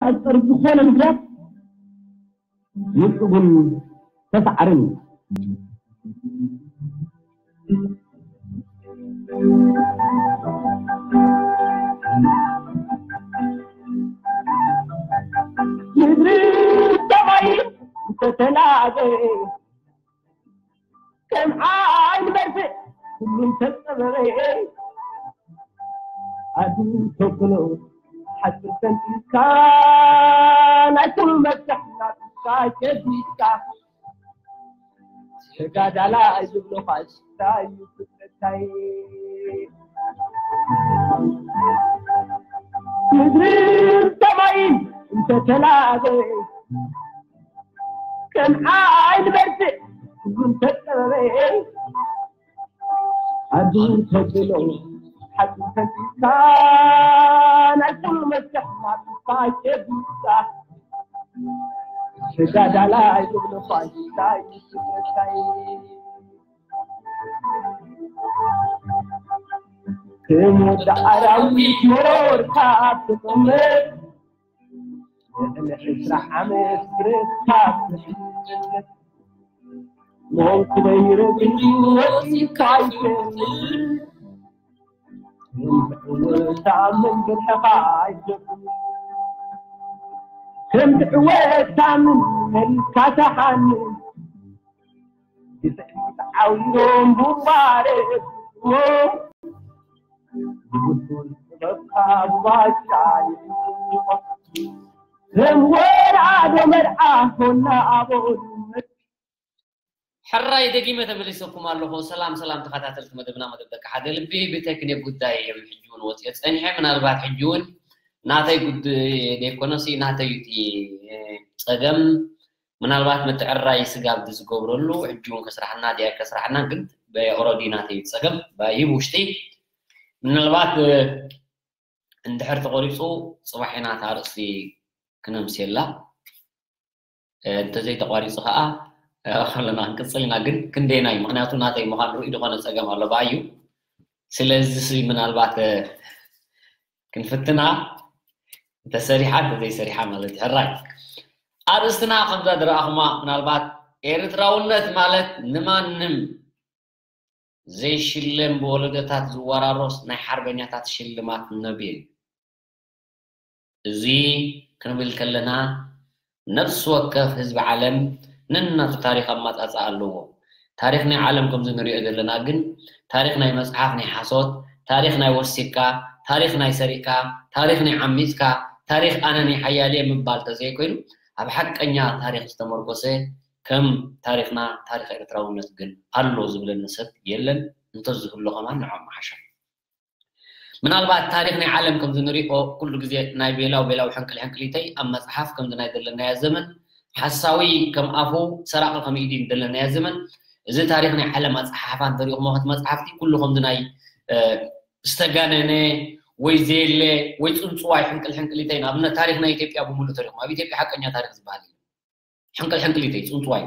ዝሓጽር ዝኾነ ምኽንያት ንጹግን ተሳዕርን እዩ። ምድሪ ሰማይ እንተተናገ ከም ዓይኒ መርፍእ ኩሉ እንተጸበበ ኣዱ ተብሎ ሓጽር ሰንጢካ ናይ ኩሉ መፍትሕ ናትካ ሸቢካ ተጋዳላይ ዝብሎ ፋሽስታ እዩ ፍጥረታይ። ምድርን ሰማይን እንተተላበ ከም ዓይኒ በርትዕ እንተጠበበ ኣዱ ተብሎ ሓቂ ፈቲካ ናይ ኩሉ መፍትሕ ናትካ ሸቢካ ተጋዳላይ ዝብሎ ፋሽስታ እዩ ፍጥረታይ። ከም ወዲ ኣራዊት መረወርካ ትቕመጥ ልዕሊ ዕስራ ዓመት ብረትካ ትሕምት ሞት በይረ ግዲ ወፂካ ኣይፈልጥ። ከም ትዕወት ተኣምን ብርሕኻ ኣይትደክም። ከም ትዕወት ተኣምን መልካ ተሓንን ብስዕሪ ተዓዊሮም ብባርዕዎ ብጉስጉስ ጥበብካ ብባሻ ይዕንቑ። ከም ወራዶ መርዓ ሆና ኣቦ ድመት። ሕራይ ደጊመ ተመሊሰኩም ኣለኹ። ሰላም ሰላም ተኸታተልቲ መደብና፣ መደብ ደቂ ሓደ ልቢ ብቴክኒክ ጉዳይ እዮም ሕጂ እውን ወፂኦ ፀኒሐ። ምናልባት ሕጂ እውን ናተይ ጉድ ዘይኮነሲ ናተይ እዩ እቲ ፀገም። ምናልባት ምትዕራይ ስጋብ ዝገብረሉ ሕጂ እውን ከስራሕና ድያ ከስራሕና ግን ኦረዲ ናተይ እዩ እቲ ፀገም ባይብ ውሽጢ። ምናልባት እንድሕር ተቆሪፁ ፅባሕ ኢና እታ ኣርእስቲ ክነምስየላ። እንተዘይተቋሪፁ ከዓ ከለና ክንቅፅል ኢና። ግን ክንደየናይ? ምክንያቱ ናተይ ምዃን ርኡይ ዝኾነ ፀገም ኣሎ ብኣዩ። ስለዚ ምናልባት ክንፍትና እንተሰሪሓ እንተዘይሰሪሓ ማለት እዩ። ሕራይ ኣርእስትና ከምዛ ዝረኣኹማ ምናልባት ኤርትራውነት ማለት ንማንም ዘይሽለም ብወለዶታት ዝወራረስ ናይ ሓርበኛታት ሽልማት ነቢል። እዚ ክንብል ከለና ነፍሲ ወከፍ ህዝቢ ዓለም ነናቱ ታሪኽ ኣመጻጽኣ ኣለዎ። ታሪኽ ናይ ዓለም ከምዚ ንሪኦ ዘለና ግን ታሪኽ ናይ መጽሓፍ ናይ ሓሶት፣ ታሪኽ ናይ ወሲኽካ፣ ታሪኽ ናይ ሰሪቕካ፣ ታሪኽ ናይ ዓሚጽካ፣ ታሪኽ ኣነ ናይ ሓያልየ ምባል ተዘይኮይኑ ኣብ ሓቀኛ ታሪኽ ዝተመርኮሰ ከም ታሪኽና ታሪኽ ኤርትራውነት ግን ኣሎ ዝብለኒ ሰብ የለን። እንተዝህሉ ከማን ንዖም ምሓሸ። ምናልባት ታሪኽ ናይ ዓለም ከምዚ ንሪኦ ኩሉ ግዜ ናይ ቤላው ቤላው ሕንቅል ሕንቅሊተይ ኣብ መጽሓፍ ከምዚ ናይ ዘለናዮ ዘመን ሓሳዊ ከም ኣፉ ሰራቂ ከም ኢዱ ዘለናዮ ዘመን እዚ ታሪኽ ናይ ዓለም ኣጸሓሕፋ እንተሪእኹሞ ከቲ መጽሓፍቲ ኩሉ ከምዚ ናይ ዝተጋነነ ወይ ዘየለ ወይ ጽንጽዋይ ሕንቅል ሕንቅሊተይ ንኣብነት ታሪኽ ናይ ኢትዮጵያ ብምሉእ ተሪኹም ኣብ ኢትዮጵያ ሓቀኛ ታሪኽ ዝበሃል ሕንቅል ሕንቅሊተይ ጽንጽዋይ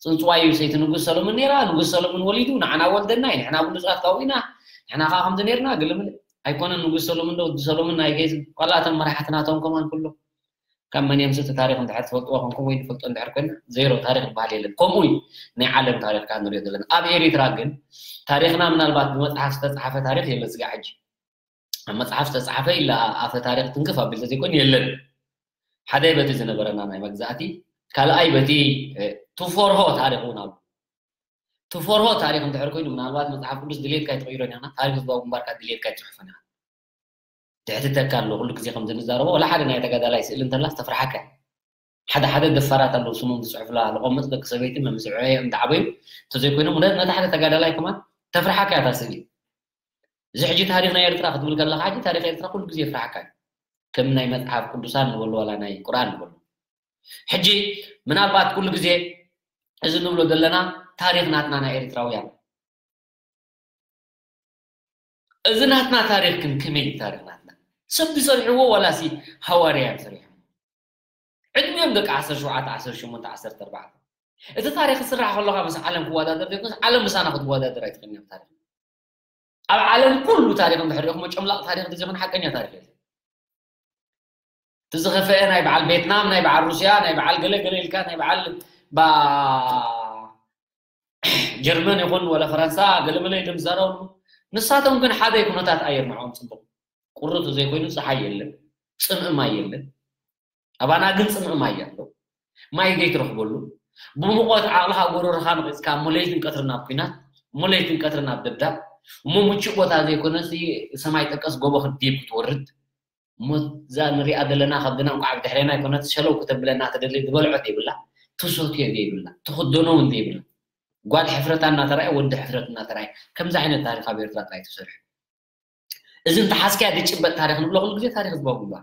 ጽንጽዋይ እዩ ሰይቲ ንጉስ ሰሎምን ነይራ ንጉስ ሰሎምን ወሊዱ ንዓና ወልደና እዩ ንሕና ብሉጻት ካብኡ ኢና ንሕና ከዓ ከምዚ ነይርና ግልምል ኣይኮነን ንጉስ ሰሎምን ዶ ወዲ ሰሎምን ናይ ገይዝ ዋላ እቶም መራሕቲ ናቶም ከማን ኩሎም ካብ መን እዮም ስቲ ታሪኽ እንድሕር ትፈልጥዎ ኮንኩም ወይ ንፈልጦ እንድሕር ኮይና ዜሮ ታሪኽ ዝበሃል የለን ከምኡ እዩ ናይ ዓለም ታሪኽ ከዓ ንሪኦ ዘለና ኣብ ኤሪትራ ግን ታሪኽና ምናልባት ብመፅሓፍ ዝተፅሓፈ ታሪኽ የለን ስጋ ሕጂ ኣብ መጽሓፍ ዝተጻሕፈ ኢላ ኣፈ ታሪኽ ትንክፍ ኣቢል ተዘይኮይኑ የለን ሓደ በቲ ዝነበረና ናይ መግዛእቲ ካልኣይ በቲ ቱፎርሆ ታሪኽ እውን ኣሎ ቱፎርሆ ታሪኽ እንድሕር ኮይኑ ምናልባት መጽሓፍ ቅዱስ ድሌትካ ይትቕይሮ ኒና ታሪኽ ህዝባዊ ግንባርካ ድሌትካ ይትጽሕፎ ኒና ትሕትተካ ኣሎ ኩሉ ግዜ ከም ዝንዛረቦ ወላ ሓደ ናይ ተጋዳላይ ስእሊ እንተላ ዝተፍርሓካ ሓደ ሓደ ደፋራት ኣለዉ ስሞም ዝፅሕፉላ ለቆምፅ ደቂ ሰበይቲ መምስዐዮም እንዳዓበዩ እንተዘይኮይኖም ነታ ሓደ ተጋዳላይ ከማን ተፍርሓካ እያ እታ ስእሊ እዚ ሕጂ ታሪኽ ናይ ኤርትራ ክትብል ከለካ ሕጂ ታሪኽ ኤርትራ ኩሉ ግዜ ይፍርሓካ እዩ ከም ናይ መፅሓፍ ቅዱሳን ንበሉ ዋላ ናይ ቁርኣን ንበሉ ሕጂ ምናልባት ኩሉ ግዜ እዚ ንብሎ ዘለና ታሪኽ ናትና ናይ ኤርትራውያን እዚ ናትና ታሪኽ ግን ከመይ እዩ ታሪኽ ናትና ሰብ ዝሰርሕዎ ዋላሲ ሃዋርያ እዮም ሰሪሖም ዕድሚኦም ደቂ ዓሰርተ ሸውዓተ ዓሰርተ ሸሞንተ ዓሰርተ ኣርባዕተ እቲ ታሪኽ ዝስራሕ ከለካ ምስ ዓለም ክወዳደር ዘይኮነስ ዓለም ምሳና ክትወዳደር ኣይትኽእልን ኣብ ታሪኽ ኣብ ዓለም ኩሉ ታሪኽ እንድሕር ሪእኹሞ ጨምላቕ ታሪኽ እንተዘይኮነ ሓቀኛ ታሪኽ የለን እቲ ዝኸፈአ ናይ በዓል ቬትናም፣ ናይ በዓል ሩስያ፣ ናይ በዓል ገለ ገለ ኢልካ፣ ናይ በዓል ባ-፣ ጀርመን ይኹን ወላ ፈረንሳ ገለ መለ ኢሎም ዝዛረቡ። ንሳቶም ግን ሓደ ኩነታት ኣየር ንዕኦም ጽቡቕ። ቁሩብ ዘይኮይኑ ጸሓይ የለን፣ ጽምኢ ማይ የለን። ኣባና ግን ጽምኢ ማይ ኣሎ። ማይ ዘይትረኽበሉ፣ ብሙቐት ዓቕልኻ ጎረርኻ ነቒጽካ፣ እሞ ለይትን ቀትርን ኣብ ኲናት፣ እሞ ለይትን ቀትርን ኣብ ደብዳብ፣ እሞ ምቹእ ቦታ ዘይኮነሲ ሰማይ ጠቀስ ጎቦ ክዲብ ክትወርድ፣ እሞ እዛ ንሪኣ ዘለና ካብ ድና እንቋዕ ብድሕሬና ኣይኮነት ሸለው ክተብለና ትደሊ፣ ዝበልዖ ዘይብላ፣ ትሰትዮ ዘይብላ፣ ትኽደኖ እውን ዘይብላ፣ ጓል ሕፍረታ እናተራእየ፣ ወዲ ሕፍረት እናተራእየ፣ ከምዚ ዓይነት ታሪኽ ኣብ ኤርትራ ጥራይ ተሰሪሑ። እዚ እንተሓዝካያ ዝጭበጥ ታሪኽ ንብሎ ኩሉ ግዜ ታሪኽ ህዝባዊ ግንባር።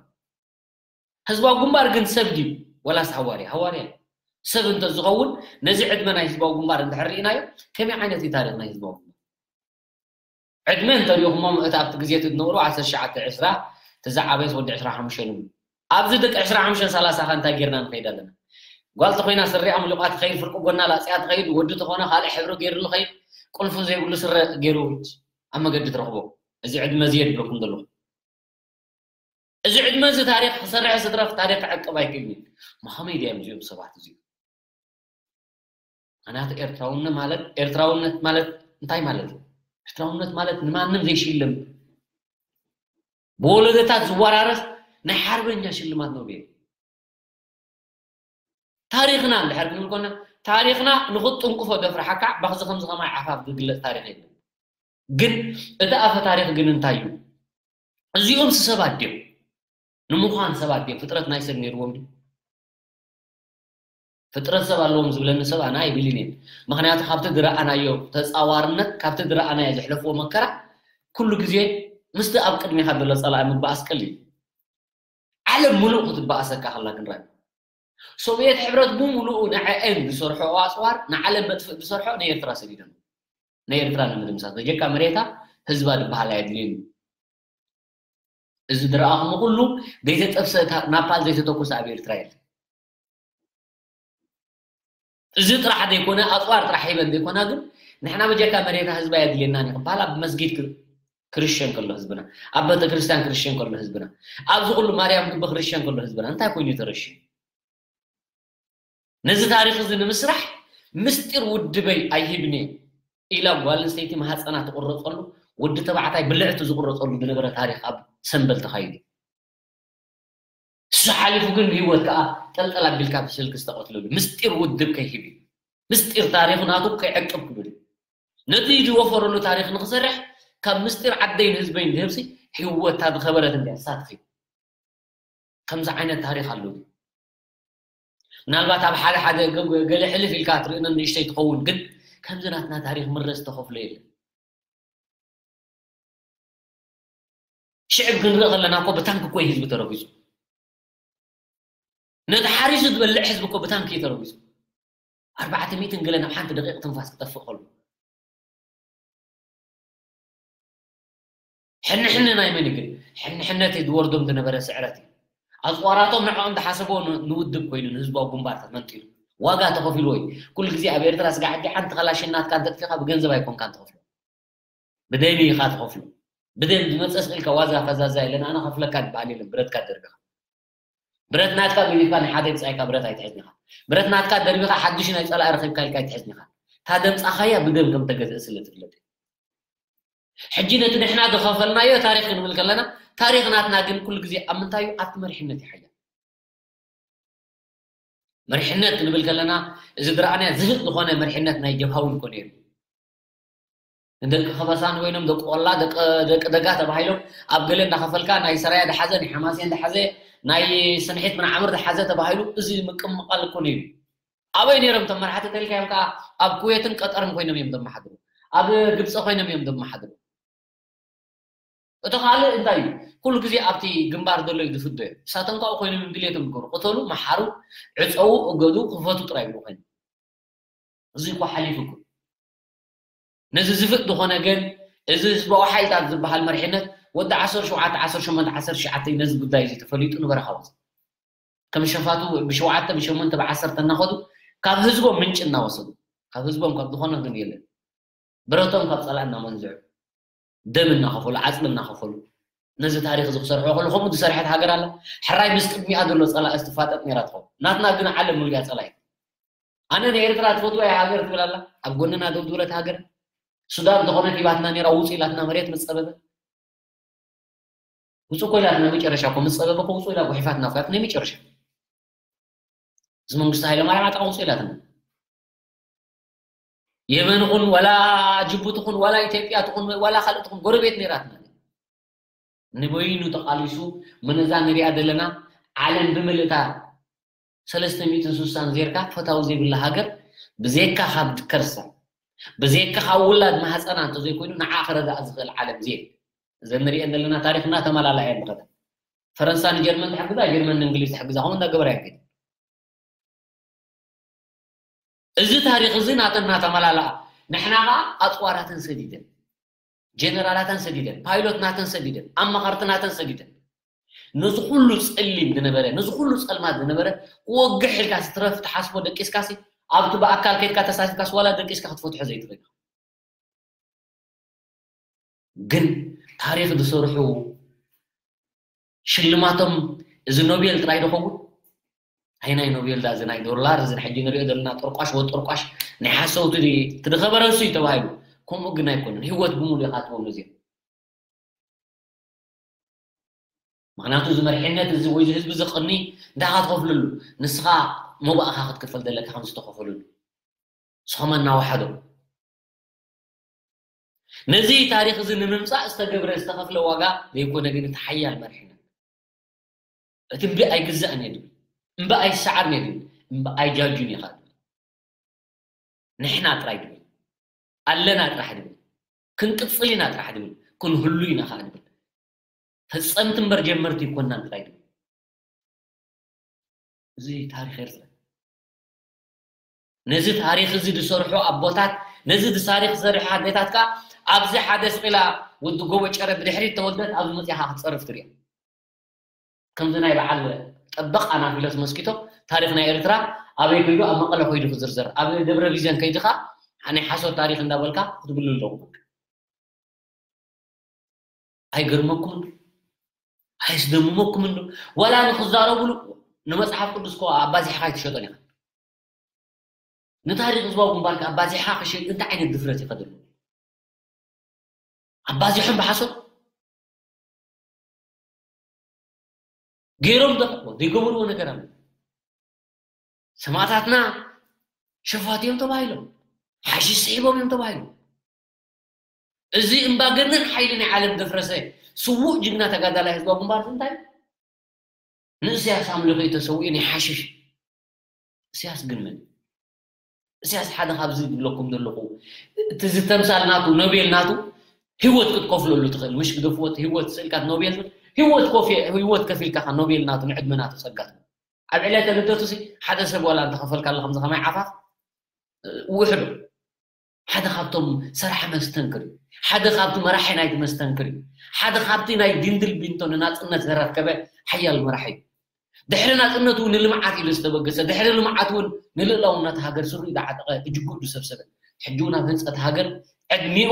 ህዝባዊ ግንባር ግን ሰብ ድዩ? ወላስ ሃዋርያ? ሃዋርያ። ሰብ እንተዝኸውን ነዚ ዕድመ ናይ ህዝባዊ ግንባር እንድሕር ርኢናዮ፣ ከመይ ዓይነት እዩ ታሪኽ ናይ ህዝባዊ ግንባር? ዕድመ እንተሪእኹሞም እቲ ኣብቲ ግዜ እቲ ዝነበሩ ዓሰርተ ትሽዓተ ዕስራ፣ እቲ ዝዓበየስ ወዲ ዕስራ ሓሙሽተ እዩ። ኣብዚ ደቂ ዕስራ ሓሙሽተ ሰላሳ ከ እንታይ ጌርና ንኸይድ ኣለና? ጓል ተኾይና ስሪኣ ሙሉቓ ትኸይድ፣ ፍርቂ ጎና ላፅያ ትኸይድ፣ ወዲ ተኾነ ካልእ ሕብሪ ገይሩ ልኸይድ፣ ቁልፉ ዘይብሉ ስረ ገይሩ ኣብ መገዲ ትረኽቦ። እዚ ዕድመ እዚ እየ ዝብለኩም ዘለኹ። እዚ ዕድመ እዚ ታሪኽ ክሰርሕ ዝትረፍ ታሪኽ ክዕቅብ ኣይክእልን እዩ። መኸመይ ድዮም እዚኦም ሰባት እዚኦም? ምኽንያቱ ኤርትራውነት ማለት፣ ኤርትራውነት ማለት እንታይ ማለት እዩ? ኤርትራውነት ማለት ንማንም ዘይሽልም፣ ብወለዶታት ዝወራረስ ናይ ሓርበኛ ሽልማት ኖቤል። ታሪኽና እንድሕር ክንብል ኮና፣ ታሪኽና ንኽትጥንቅፎ ደፍርሓካ፣ ባኽዚ ከምዚ ከማይ ዓፋፍ ዝግለጽ ታሪኽ የለን። ግን እቲ ኣፈ ታሪኽ ግን እንታይ እዩ? እዚኦም ሰባት ድዮም? ንምዃን ሰባት ድዮም? ፍጥረት ናይ ሰብ ነይርዎም ድዩ? ፍጥረት ሰብ ኣለዎም ዝብለኒ ሰብ ኣነ ኣይብልን እየ። ምኽንያቱ ካብቲ ዝረኣናዮ ተጻዋርነት፣ ካብቲ ዝረኣናዮ ዘሕለፍዎ መከራ፣ ኩሉ ግዜ ምስቲ ኣብ ቅድሜኻ ዘሎ ጸላኢ ምባኣስ ቀሊል እዩ። ዓለም ምሉእ ክትበኣሰካ ከላ ክንረኣዩ። ሶቪየት ሕብረት ብምሉኡ ንዐአን ዝሰርሖ ኣጽዋር ንዓለም መጥፍእ ዝሰርሖ ንኤርትራ ሰዲዶም። ንኤርትራ ንምድምሳስ በጀካ መሬታ ህዝባ ዝበሃል ኣየድልየን እዩ። እዚ ዝረኣኹሞ ኩሉ ዘይተጠብሰ እታ ናፓል ዘይተተኩሰ ኣብ ኤርትራ የለን። እዚ ጥራሕ ዘይኮነ ኣጽዋር ጥራሕ ሂበን ዘይኮና ግን ንሕና በጀካ መሬታ ህዝባ የድልየናን እዩ ክበሃል ኣብ መስጊድ ክር-፣ ክርስቲያን ከሎ ህዝብና፣ ኣብ ቤተክርስትያን ክርስቲያን ከሎ ህዝብና፣ ኣብዚ ኩሉ ማርያም ግቢ ክርስቲያን ከሎ ህዝብና እንታይ ኮይኑ ተረሽዩ? ነዚ ታሪኽ እዚ ንምስራሕ ምስጢር ውድበይ ኣይሂብን እየ ኢላ ጓል ኣንስተይቲ ማህፀና ትቑረፀሉ፣ ወዲ ተባዕታይ ብልዕቲ ዝቑረፀሉ ዝነበረ ታሪኽ ኣብ ሰምበል ተኻይዱ። እሱ ሓሊፉ ግን ብህይወት ከዓ ጠልጠል ኣቢልካ ብስልኪ ዝተቐትለሉ ምስጢር ውድብ ከይሂብ እዩ። ምስጢር ታሪኹ ናቱ ከይዕቅብ ክብል እዩ። ነቲ ዝወፈረሉ ታሪኽ ንኽሰርሕ ካብ ምስጢር ዓደይን ህዝበይን ዝህብሲ ህይወታ ዝኸበረት እንድያ ሳትፊ። ከምዚ ዓይነት ታሪኽ ኣሎ ድዩ? ምናልባት ኣብ ሓደ ሓደ ገ-፣ ገለ ሕልፍ ኢልካ ትርእንን ንእሽተይ ትኸውን፣ ግን ከምዚ ናትና ታሪኽ ምረ ዝተኸፍሎ የለን። ሽዕብ ክንርኢ ከለና እኮ ብታንክ እኮ እዩ ህዝቢ ተረጊጹ። ነቲ ሓሪሱ ዝበልዕ ህዝቢ እኮ ብታንክ እዩ ተረጊጹ። ኣርባዕተ ሚእትን ገለ ናብ ሓንቲ ደቂቕ ትንፋስ ክጠፍእ ከሎ። ሕንሕነ ናይ መን እዩ ግን? ሕንሕነት እዩ ዝወርዶም ዝነበረ ስዕረት እዩ። ኣጽዋራቶም ንዕኦም ዝሓሰብዎ ን-፣ ንውድብ ኮይኑ ንህዝባዊ ግንባር ተመንጢሉ። ዋጋ ተኸፊልዎ እዩ። ኩሉ ግዜ ኣብ ኤርትራ ስጋዕ ሕጂ ሓንቲ ከላሽን ናትካ እንተጥፊኻ ብገንዘብ ኣይኮንካን ትኸፍሎ። ብደም ኢኻ ትኸፍሎ። ብደም ዝመጸ ስቕ ኢልካ ዋዛ ፈዛዛ የለን፣ ኣነ ከፍለካ ዝበሃል የለን፣ ብረትካ ደርቢኻ። ብረት ናትካ ገዲፍካ ናይ ሓደ ብጻይካ ብረት ኣይትሕዝን ኢኻ። ብረት ናትካ ደርቢኻ ሓድሽ ናይ ጸላኢ ረኺብካ ኢልካ ኣይትሕዝን ኢኻ። እታ ደምጻኻያ ብደም ከም ተገዝአ ስለ ትፍለጥ እዩ። ሕጂ ነቲ ንሕና ዝኸፈልናዮ ታሪኽ ክንብል ከለና፣ ታሪኽ ናትና ግን ኩሉ ግዜ ኣብ ምንታይ እዩ? ኣብቲ መሪሕነት እዩ ሓያል። መሪሕነት ክንብል ከለና፣ እዚ ዝረኣናዮ ዝህጥ ዝኾነ መሪሕነት ናይ ጀብሃ እውን እኮ ነይሩ። ንደቂ ከበሳን ኮይኖም ደቂ ቆላ፣ ደቂ፣ ደቂ ደጋ ተባሂሎም ኣብ ገለ እንዳኸፈልካ ናይ ሰራያ ዝሓዘ፣ ናይ ሓማሴን ዝሓዘ፣ ናይ ስንሒት ምንዓምር ዝሓዘ ተባሂሉ እዚ ምቅምቃል እኮ ነይሩ። ኣበይ ነይሮም እቶም መራሕቲ ተልካዮም ከዓ ኣብ ኩዌትን ቀጠርን ኮይኖም እዮም ዘመሓድሩ። ኣብ ግብፂ ኮይኖም እዮም ዘመሓድሩ። እቲ ካልእ እንታይ እዩ? ኩሉ ግዜ ኣብቲ ግንባር ዘሎ እዩ ዝፍዶ። ንሳቶም ካብኡ ኮይኖም እዮም ድሌቶም ዝገብሩ። ቅተሉ፣ መሓሩ፣ ዕፀዉ፣ እገዱ፣ ክፈቱ ጥራይ ይብሉ ኮይኖም። እዚ እኮ ሓሊፉ እኮ። ነዚ ዝፍእ ዝኾነ ግን፣ እዚ ህዝባዊ ሓይልታት ዝበሃል መሪሕነት ወዲ ዓሰርተ ሸውዓተ፣ ዓሰርተ ሸሞንተ፣ ዓሰርተ ትሽዓተ እዩ ነዚ ጉዳይ እዚ ተፈሊጡ ንበረኻ ወፂኡ። ከም ሸፋቱ ብሸውዓተ፣ ብሸሞንተ፣ ብዓሰርተ እናኸዱ ካብ ህዝቦም ምንጪ እናወሰዱ፣ ካብ ህዝቦም ካብ ዝኾነ ግን የለን። ብረቶም ካብ ጸላእ እናመንዝዑ፣ ደም እናኸፈሉ፣ ዓጽሚ እናኸፈሉ፣ ነዚ ታሪኽ እዚ ክሰርሖ ከሎ ከምኡ ዝሰርሐት ሃገር ኣላ። ሕራይ ምስ ቅድሚኣ ዘሎ ጸላኢ ትፋጠጥ ነይራ ትኸውን። ናትና ግን ዓለም ሙሉእ እያ ጸላኢት። ኣነ ንኤርትራ ትፈትዋ እያ ሃገር ትብል ኣላ። ኣብ ጎንና ደው ዝበለት ሃገር። ሱዳን እንተኾነት ሂባትና ነይራ፣ ውጹ ኢላትና መሬት ምስ ጸበበ። ውጹ እኮ ኢላትና መጨረሻ እኮ ምስ ጸበበ እኮ ውጹ ኢላ ጉሒፋትና እኮ እያ ናይ መጨረሻ። እዚ መንግስቲ ሃይለማርያም ኣጣ ውጹ ኢላትና። የመን ኹን ዋላ ጅቡቲ ኹን ዋላ ኢትዮጵያ ትኹን ዋላ ካልእ ትኹን ጎረቤት ነይራትና። ንበይኑ ተቓሊሱ፣ መነዛ ንሪኣ ዘለና ዓለም ብምልእታ ሰለስተ ሚእትን ስሳን ዜርካ ፈታዊ ዘይብላ ሃገር ብዘይካ ካብ ከርሳ፣ ብዘይካ ካብ ውላድ ማህፀና እንተዘይኮይኑ ንዓ ክረዳእ ዝኽእል ዓለም ዘየለ። እዘን ንሪኤን ዘለና ታሪኽ እናተመላልኣ እየን ዝኸዳ። ፈረንሳ ንጀርመን ትሕግዛ፣ ጀርመን ንእንግሊዝ ትሕግዛ፣ ከምኡ እንዳገበራ እየን ከይደን። እዚ ታሪኽ እዚ ናተን እናተመላልኣ፣ ንሕና ኸዓ ኣፅዋራተን ሰዲደን፣ ጀነራላተን ሰዲደን፣ ፓይሎት ናተን ሰዲደን፣ ኣማኸርቲ ናተን ሰዲደን፣ ነዚ ኩሉ ፀሊም ዝነበረ፣ ነዚ ኩሉ ፀልማት ዝነበረ ክወግሕ ኢልካ ስትረፍ ትሓስቦ ደቂስካሲ፣ ኣብቲ ብኣካል ከይድካ ተሳቲፍካስ ዋላ ደቂስካ ክትፈትሖ ዘይትኽእል። ግን ታሪኽ ዝሰርሑ ሽልማቶም እዚ ኖቤል ጥራይ ዶ ኸውን? ኣይ ናይ ኖቤል ዳ፣ እዚ ናይ ዶላር፣ እዚ ሕጂ ንሪኦ ዘለና ጥርቋሽ ወጥርቋሽ ናይ ሓሰውቲ ድዩ? እቲ ዝኸበረ እሱ እዩ ተባሂሉ። ከምኡ ግን ኣይኮነን። ህይወት ብምሉእ ኢኻ ትህቦም ነዚኦም። ምኽንያቱ እዚ መሪሕነት እዚ ወይ እዚ ህዝቢ እዚ ቅድሚ እንታይ ኢኻ ትኸፍለሉ? ንስኻ መባእኻ ክትከፈል ዘለካ ከም ዝተኸፈለሉ። ንስኹም ኣናዋሓዶ። ነዚ ታሪኽ እዚ ንምምጻእ ዝተገብረ ዝተኸፍለ ዋጋ ዘይኮነ ግን እቲ ሓያል መሪሕነት። እቲ እምቢ ኣይግዛእን እየ ድብል፣ እምቢ ኣይሰዓርን እየ ድብል፣ እምቢ ኣይጃጁን እየ ኸዓ ድብል። ንሕና ጥራይ ድብል፣ ኣለና ጥራሕ ድብል፣ ክንቅጽል ኢና ጥራሕ ድብል፣ ክንህሉ ኢና ኸዓ ድብል። ፈጸምቲ እምበር ጀመርቲ ኣይኮናን ጥራይ ድብል። እዚ ታሪኽ ኤርትራ። ነዚ ታሪኽ እዚ ዝሰርሑ ኣቦታት፣ ነዚ ታሪኽ ዝሰርሑ ኣዴታት ከኣ ኣብዚ ሓደ ስቕ ኢላ ወዲ ጎቦ ጨረ ብድሕሪት ተወልደት ኣብዚ መጺኣ ክትጸርፍ ትሪኦ። ከምዚ ናይ በዓል ጠበቕ ኣናፊሎስ መስኪቶ ታሪኽ ናይ ኤርትራ ኣበይ ከይዱ ኣብ መቐለ ከይዱ ክዝርዘር፣ ኣብ ደብረ ቪዘን ከይድኻ ናይ ሓሶት ታሪኽ እንዳበልካ ክትብሉ ኣለኹም። ኣይገርመኩምን ዶ? ኣየስደምመኩምን ዶ? ዋላ ንክዛረቡሉ ንመጽሓፍ ቅዱስ ኮ ኣባዚሕካ ኣይትሸጦን ኢኻ። ንታሪኽ ህዝባዊ ግንባር ከኣ ኣባዚሕካ ክሸጥ እንታይ ዓይነት ድፍረት እዩ ከድሉ? ኣባዚሖም ብሓሶት ገይሮም ዶ ዘይገበርዎ ነገር ኣሎ? ሰማእታትና ሸፋት እዮም ተባሂሎም፣ ሓሽሽ ስሒቦም እዮም ተባሂሎም። እዚ እምባገነን ሓይሊ ናይ ዓለም ደፍረሰ ስዉእ ጅግና ተጋዳላይ ህዝባዊ ግንባር እንታይ ንእስያስ ኣምልኾ እዩ ተሰዊኡ ናይ ሓሽሽ። እስያስ ግን መን እዩ? እስያስ ሓደ ካብዚ ዝብለኩም ዘለኹ እቲ ዝተምሳል ናቱ ኖቤል ናቱ ህይወት ክትከፍለሉ ትኽእል ምሽ ግደፍዎ። እቲ ህይወት ስእልካ ኖቤል ህይወት ኮፍ ህይወት ከፊልካ ኖቤል ናቱ ንዕድመ ናቱ ጸጋት ኣብ ዕለተ ልደቱ ሲ ሓደ ሰብ ዋላ እንተኸፈልካ ኣሎ ከምዚ ከማይ ዓፋፍ ውሕዶ ሓደ ካብቶም ሰራሕ መስተንክር እዩ። ሓደ ካብቲ መራሒ ናይቲ መስተንክር እዩ። ሓደ ካብቲ ናይ ድንድል ቢንቶ ንናጽነት ዘረከበ ሓያል መራሒ እዩ። ድሕሪ ናጽነት እውን ንልምዓት ኢሉ ዝተበገሰ፣ ድሕሪ ልምዓት እውን ንልእላውነት ሃገር ስሩ ዝዓጠቐ እጅጉ ዝሰብሰበ፣ ሕጂ እውን ኣብ ህንጸት ሃገር ዕድሚኡ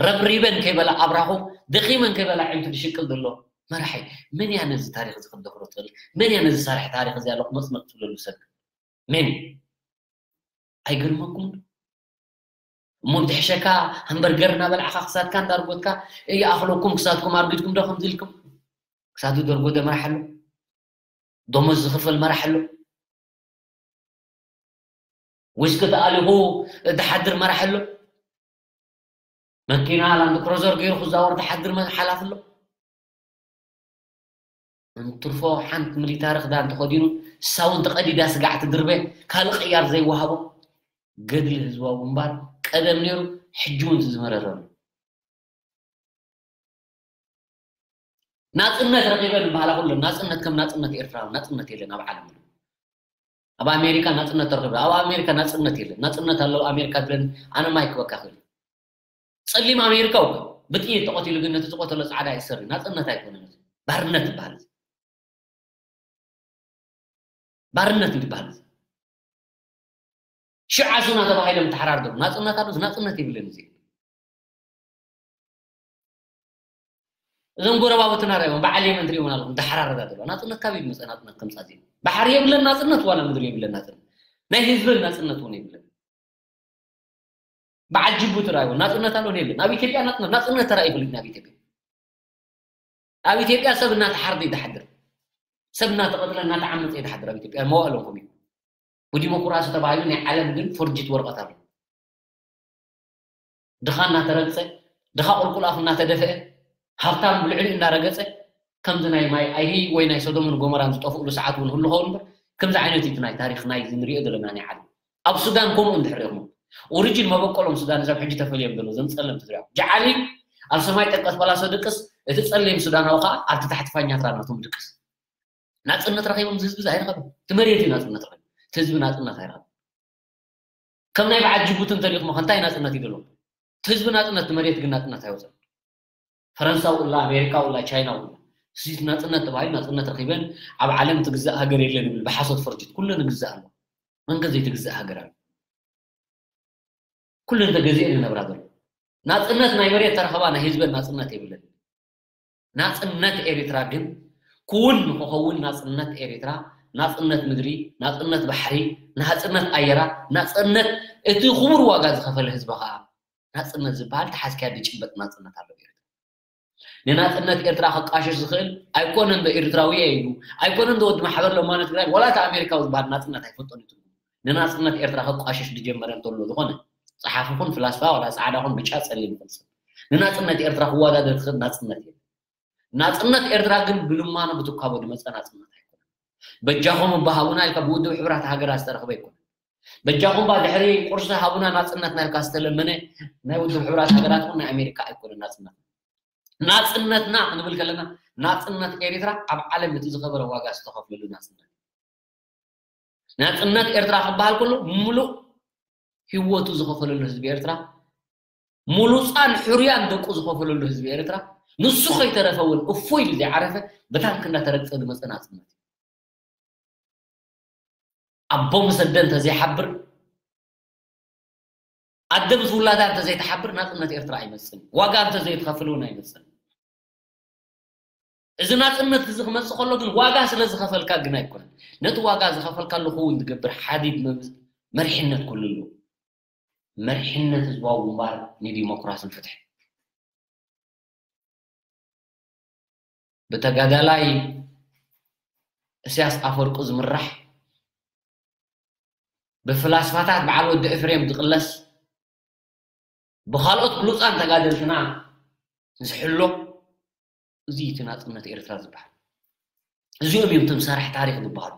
ረብሪበን ከይበላ ኣብራኹ ደኺመን ከይበላ ዕንቱ ዝሽቅል ዘሎ መራሒ መን እያ ነዚ ታሪኽ እዚ ክትደፍሮ ትኽእል? መን እያ ነዚ ሳርሒ ታሪኽ እዚ ኣሎ መጽመጥ ትብለሉ ሰብ? መን እዩ? ኣይገርመኩም ዶ? እሞ እንድሕሸካ ሃምበርገር እናበላዕካ ክሳድካ እንዳርጎትካ ይኣኽለኩም ክሳድኩም ኣርጊድኩም ዶ ከምዚ ኢልኩም? ክሳዱ ደርጎ ደመራሕ ኣሎ፣ ደሞዝ ዝኽፈል መራሕ ኣሎ፣ ዊስኪ ተኣሊኹ ዝሓድር መራሕ ኣሎ፣ መኪና ላንድ ክሮዘር ገይሩ ክዛወር ዝሓድር ሓላፍ ኣሎ። እንትርፎ ሓንቲ ሚሊታሪ ክዳን ተኸዲኑ ሳውን ተቐዲዳ ስጋዕ ትድርበ ካልእ ቅያር ዘይወሃቦ ገድሊ ህዝባዊ ግንባር ቀደም ነይሩ ሕጂ እውን ዝመረረሉ ናፅነት ረኺበ ንበሃላ ኩለን ናፅነት ከም ናፅነት ኤርትራዊ ናፅነት የለን ኣብ ዓለም ኣብ ኣሜሪካ ናፅነት ተረኺበ ኣብ ኣሜሪካ ናፅነት የለን ናፅነት ኣለዎ ኣሜሪካ ድለን ኣነ ማይ ክበካ ክእል ጸሊም ኣሜሪካዊ ብጥይት ተቐቲሉ ግን ነቲ ዝቐተሎ ጻዕዳ ይሰሪ ናጽነት ኣይኮነን እዚ ባርነት ይበሃል ባርነት ይበሃል ሽዓሱና ተባሂሎም ተሓራርዶም ናጽነት ኣሎ ናጽነት ይብልን እዚ እዞም ጎረባብትና ርኣይዎም፣ በዓል የመን ትርእይዎም ኣለኹም፣ ዳሕራረዳ ዘለዋ። ናጽነት ካበይ ዝመጸ ናጽነት ከምጻ እዚ? ባሕሪ የብለን ናጽነት፣ ዋላ ምድሪ የብለን ናጽነት። ናይ ህዝበን ናጽነት እውን የብለን። በዓል ጅቡቲ ርኣይዎ፣ ናጽነት ኣሎን የለን። ኣብ ኢትዮጵያ ናጽነት፣ ናጽነት ተራእዩ ይፈልጥ ኣብ ኢትዮጵያ። ኣብ ኢትዮጵያ ሰብ እናተሓርደ ይተሓድር። ሰብ እናተቐትለ እናተዓመጸ ይተሓድር ኣብ ኢትዮጵያ። መዋእሎም ከምኡ እዩ። ብዲሞክራሲ ተባሂሉ ናይ ዓለም ግን ፎርጅት ወረቐት ኣሎ። ድኻ እናተረግጸ፣ ድኻ ቁልቁል ኣፉ እናተደፍአ፣ ሃብታም ብልዕሊ እንዳረገጸ፣ ከምዚ ናይ ማይ ኣይሂ ወይ ናይ ሶዶምን ጎመራን ዝጠፍእሉ ሰዓት እውን ህሉ ኸውን እምበር፣ ከምዚ ዓይነት እዩ እቲ ናይ ታሪኽ ናይ እዚ ንሪኦ ዘለና ናይ ዓለም። ኣብ ሱዳን ከምኡ እንድሕር ኢኹም፣ ኦሪጂን መበቆሎም ሱዳን እዞም ሕጂ ተፈልዮም ዘለዉ፣ እዞም ጸለምቲ ትሪኦም። ጀዓሊ ኣብ ሰማይ ጠቀስ ፓላሶ ድቅስ፣ እቲ ጸሊም ሱዳናዊ ኸኣ ኣብቲ ታሕቲ ፋኛትራ ናቶም ድቅስ። ናጽነት ረኺቦም እዚ ህዝቢ እዚ ኣይረኸበን። እቲ መሬት እዩ ናጽነት ረኺቡ። እቲ ህዝቢ ናጽነት ኣይረኸበን። ከም ናይ በዓል ጅቡቲ እንተሪእኹሞ፣ ከ እንታይ ናጽነት እዩ ዘለዎም? እቲ ህዝቢ ናጽነት፣ እቲ መሬት ግን ናጽነት ኣይወጸን። ፈረንሳ ውላ፣ ኣሜሪካ ውላ፣ ቻይና ውላ። እዚ ናጽነት ተባሂሉ ናጽነት ረኺበን ኣብ ዓለም ትግዛእ ሃገር የለን ይብል ብሓሶት ፈርጅት። ኩሉ ንግዛእ ኣሎ። መን ከ ዘይትግዛእ ሃገር ኣሎ? ኩሉ እንተገዚኤን ይነብራ ዘሎ። ናጽነት ናይ መሬት ተረኸባ ናይ ህዝበን ናጽነት የብለን። ናጽነት ኤሪትራ ግን ክውን ንክኸውን ናጽነት ኤሪትራ፣ ናጽነት ምድሪ፣ ናጽነት ባሕሪ፣ ናጽነት ኣየራ፣ ናጽነት እቲ ክቡር ዋጋ ዝኸፈለ ህዝቢ ኸኣ ናጽነት ዝበሃል ተሓዝካያ ዝጭበጥ ናጽነት ኣሎ ኤሪትራ። ንናጽነት ኤርትራ ከቃሽሽ ዝኽእል ኣይኮነን ዶ ኤርትራዊ እየ ኢሉ፣ ኣይኮነን ዶ ወዲ ማሕበር ለማኖ ትግራይ፣ ዋላ እቲ ኣሜሪካዊ ዝበሃል ናጽነት ኣይፈልጦን እዩ ትርጉሙ። ንናጽነት ኤርትራ ከቋሽሽ ዝጀመረ እንተሎ ዝኾነ ጸሓፊ ኹን ፍላስፋ ዋላ ጻዕዳ ኹን ብጫ ጸሊም ኹን ሰብ ንናጽነት ኤርትራ ክወዳደር ዝኽእል ናጽነት የለን። ናጽነት ኤርትራ ግን ብልማኖ ብትካቦ ዝመጸ ናጽነት ኣይኮነን። በጃኹም እባ ሃቡና ኢልካ ብውድብ ሕብራት ሃገራት ዝተረኽበ ኣይኮነን። በጃኹም እባ ድሕሪ ቁርሲ ሃቡና ናጽነትና ኢልካ ዝተለመነ ናይ ውድብ ሕብራት ሃገራት ኹን ናይ ኣሜሪካ ኣይኮነን ናጽነት። ናጽነትና ክንብል ከለና ናጽነት ኤሪትራ ኣብ ዓለም እቲ ዝኸበረ ዋጋ ዝተኸፍለሉ ናጽነት። ናጽነት ኤርትራ ክበሃል ከሎ ምሉእ ህይወቱ ዝኸፈለሉ ህዝቢ ኤርትራ፣ ምሉጻን ሕሩያን ደቁ ዝኸፈለሉ ህዝቢ ኤርትራ፣ ንሱ ከይተረፈ እውን እፎይ ኢሉ ዘይዓረፈ ብታንክ እንዳተረግጸ ዝመጸ ናጽነት እዩ። ኣቦ ምስ ኣደ እንተዘይሓብር፣ ኣደ ምስ ውላዳ እንተዘይትሓብር ናጽነት ኤርትራ ኣይመጽን። ዋጋ እንተዘይትኸፍል እውን ኣይመጽን። እዚ ናጽነት እዚ ክመጽእ ከሎ ግን ዋጋ ስለ ዝኸፈልካ ግን ኣይኮነን። ነቲ ዋጋ ዝኸፈልካሉ ክውን ዝገብር ሓዲድ መም-፣ መሪሕነት ክህሉ ኣለዎ። መሪሕነት ህዝባዊ ግንባር ንዲሞክራስን ፍትሕን። ብተጋዳላይ እስያስ ኣፈወርቂ ዝምራሕ፣ ብፍላስፋታት በዓል ወዲ ኤፍሬም ዝቕለስ፣ ብኻልኦት ብሉጻን ተጋደልትና ዝሕሎ፣ እዚ እቲ ናጽነት ኤርትራ ዝበሃል። እዚኦም እዮም እቶም ሰራሕ ታሪኽ ዝበሃሉ።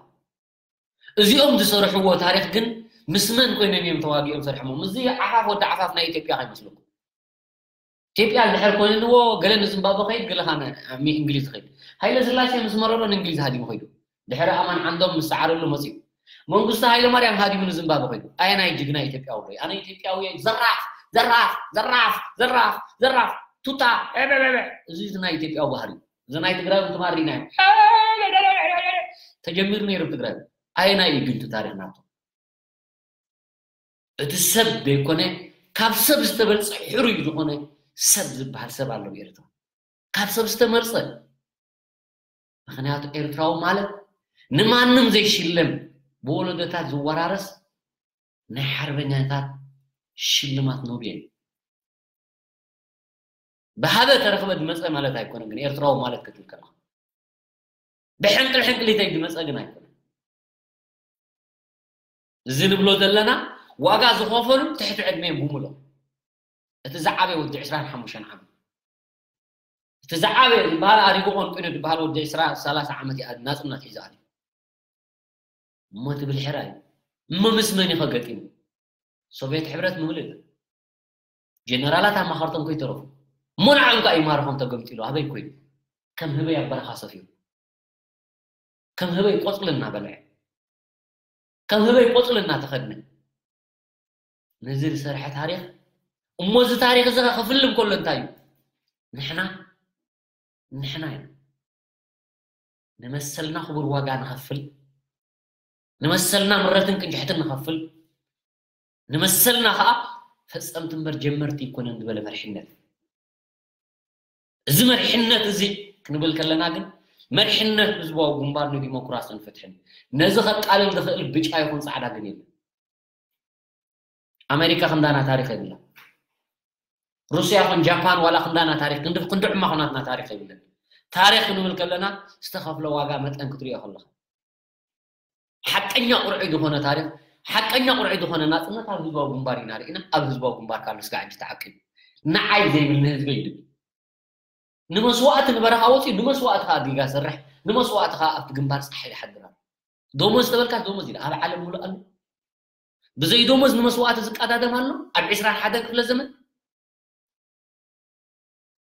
እዚኦም ዝሰርሕዎ ታሪኽ ግን ምስ መን ኮይኖም እዮም ተዋጊኦም ሰሪሖሞ? ምስዚ ዓፋፍ ወዲ ዓፋፍ ናይ ኢትዮጵያ ከይመስለኩም። ኢትዮጵያ እንድሕር ኮይንዎ ገለ ንዝምባብወ ከይድ፣ ገለ ኻነ እንግሊዝ ኸይድ። ሃይለ ስላሴ ምስ መረሮ ንእንግሊዝ ሃዲሙ ኸይዱ። ድሕሪ ኣማን ዓንዶም ምስ ሰዓረሉ መጺኡ። መንግስቱ ሃይለ ማርያም ሃዲሙ ንዝምባብወ ኸይዱ። ኣየናይ ጅግና ኢትዮጵያዊ ዶ? ኣነ ኢትዮጵያዊ እየ። ዘራፍ፣ ዘራፍ፣ ዘራፍ፣ ዘራፍ፣ ዘራፍ። ቱታ፣ ኤበ፣ ኤበ፣ ኤበ። እዚ ናይ ኢትዮጵያዊ ባህሪ እዩ። እዚ ናይ ትግራይ እውን ትማሪና እዩ። ተጀሚሩ ነይሩ ኣብ ትግራይ። ኣየናይ እዩ ግን እቲ ታሪኽ ናቱ? እቲ ሰብ ዘይኮነ ካብ ሰብ ዝተበልጸ ሕሩይ ዝኾነ ሰብ ዝበሃል ሰብ ኣሎ ኣብ ኤርትራ። ካብ ሰብ ዝተመርጸ። ምኽንያቱ ኤርትራዊ ማለት ንማንም ዘይሽለም ብወለዶታት ዝወራረስ ናይ ሓርበኛታት ሽልማት ኖቤል። ብሃበ ተረኽበ ዝመጸ ማለት ኣይኮነን፣ ግን ኤርትራዊ ማለት ክትብል ከለኻ ብሕንቅል ሕንቅሊተይ ዝመጸ ግን ኣይኮነን። እዚ ንብሎ ዘለና ዋጋ ዝኸፈሉ ትሕቲ ዕድሜ ብምሎ እቲ ዝዓበየ ወዲ ዕስራን ሓሙሽተን ዓመት፣ እቲ ዝዓበየ ዝበሃል ኣሪጉ ቆንቂኑ ዝበሃል ወዲ ዕስራ ሰላሳ ዓመት እዩ ናጽነት ሒዙ ኣትዩ። እሞ ትብል ሕራይ እሞ ምስ መን እዩ ከገጢሙ? ሶቬት ሕብረት ምውልድ ጀነራላት ኣማኸርቶም ከይተረፉ እሞ ንዓም ከኣ ይማርኾም ተገምጢሉ ኣበይ ኮይኑ? ከም ህበይ ኣብ በረኻ ሰፊሩ ከም ህበይ ቆጽሊ እናበልዐ ከም ህበይ ቆጽሊ እናተኸድነ ነዚ ዝሰርሐ ታሪኽ እሞ እዚ ታሪኽ እዚ ከ ክፍልም ከሎ እንታይ እዩ? ንሕና ንሕና ኢና ንመሰልና ክቡር ዋጋ ንኸፍል፣ ንመሰልና ምረትን ቅንጭሕትን ንኸፍል፣ ንመሰልና ኸኣ ፈጸምቲ እምበር ጀመርቲ ኣይኮነን ዝበለ መሪሕነት። እዚ መሪሕነት እዚ ክንብል ከለና ግን መሪሕነት ህዝባዊ ግንባር ንዲሞክራስን ፍትሕን ነዚ ከቃልል ዝኽእል ብጫ ይኹን ፃዕዳ ግን የለን። ኣሜሪካ ክንዳና ታሪክ የብላ። ሩስያ ይኹን ጃፓን ዋላ ክንዳና ታሪክ ክንዲ ክንዲ ዕማ ኹናትና ታሪክ የብለን። ታሪክ ክንብል ከለና ዝተኸፍለ ዋጋ መጠን ክትሪኦ ከለኻ ሓቀኛ ቁርዒ ዝኾነ ታሪክ ሓቀኛ ቁርዒ ዝኾነ ናፅነት ኣብ ህዝባዊ ግንባር ኢና ርኢና። ኣብ ህዝባዊ ግንባር ካብ ምስጋዕ እንጂ ተዓቂቡ ንዓይ ዘይብል ንህዝበይ ይብል። ንመስዋእቲ ንበረኻ ወፂኡ ንመስዋእቲ ከዓ ዲጋ ሰርሕ ንመስዋእቲ ከዓ ኣብቲ ግንባር ፀሓይ ይሓድር ኣሎ። ደሞዝ ተበልካ ደሞዝ ኢለ ኣብ ዓለም ሙሉእ ኣሎ። ብዘይ ደሞዝ ንመስዋእቲ ዝቀዳደም ኣሎ ኣብ ዕስራን ሓደን ክፍለ ዘመን።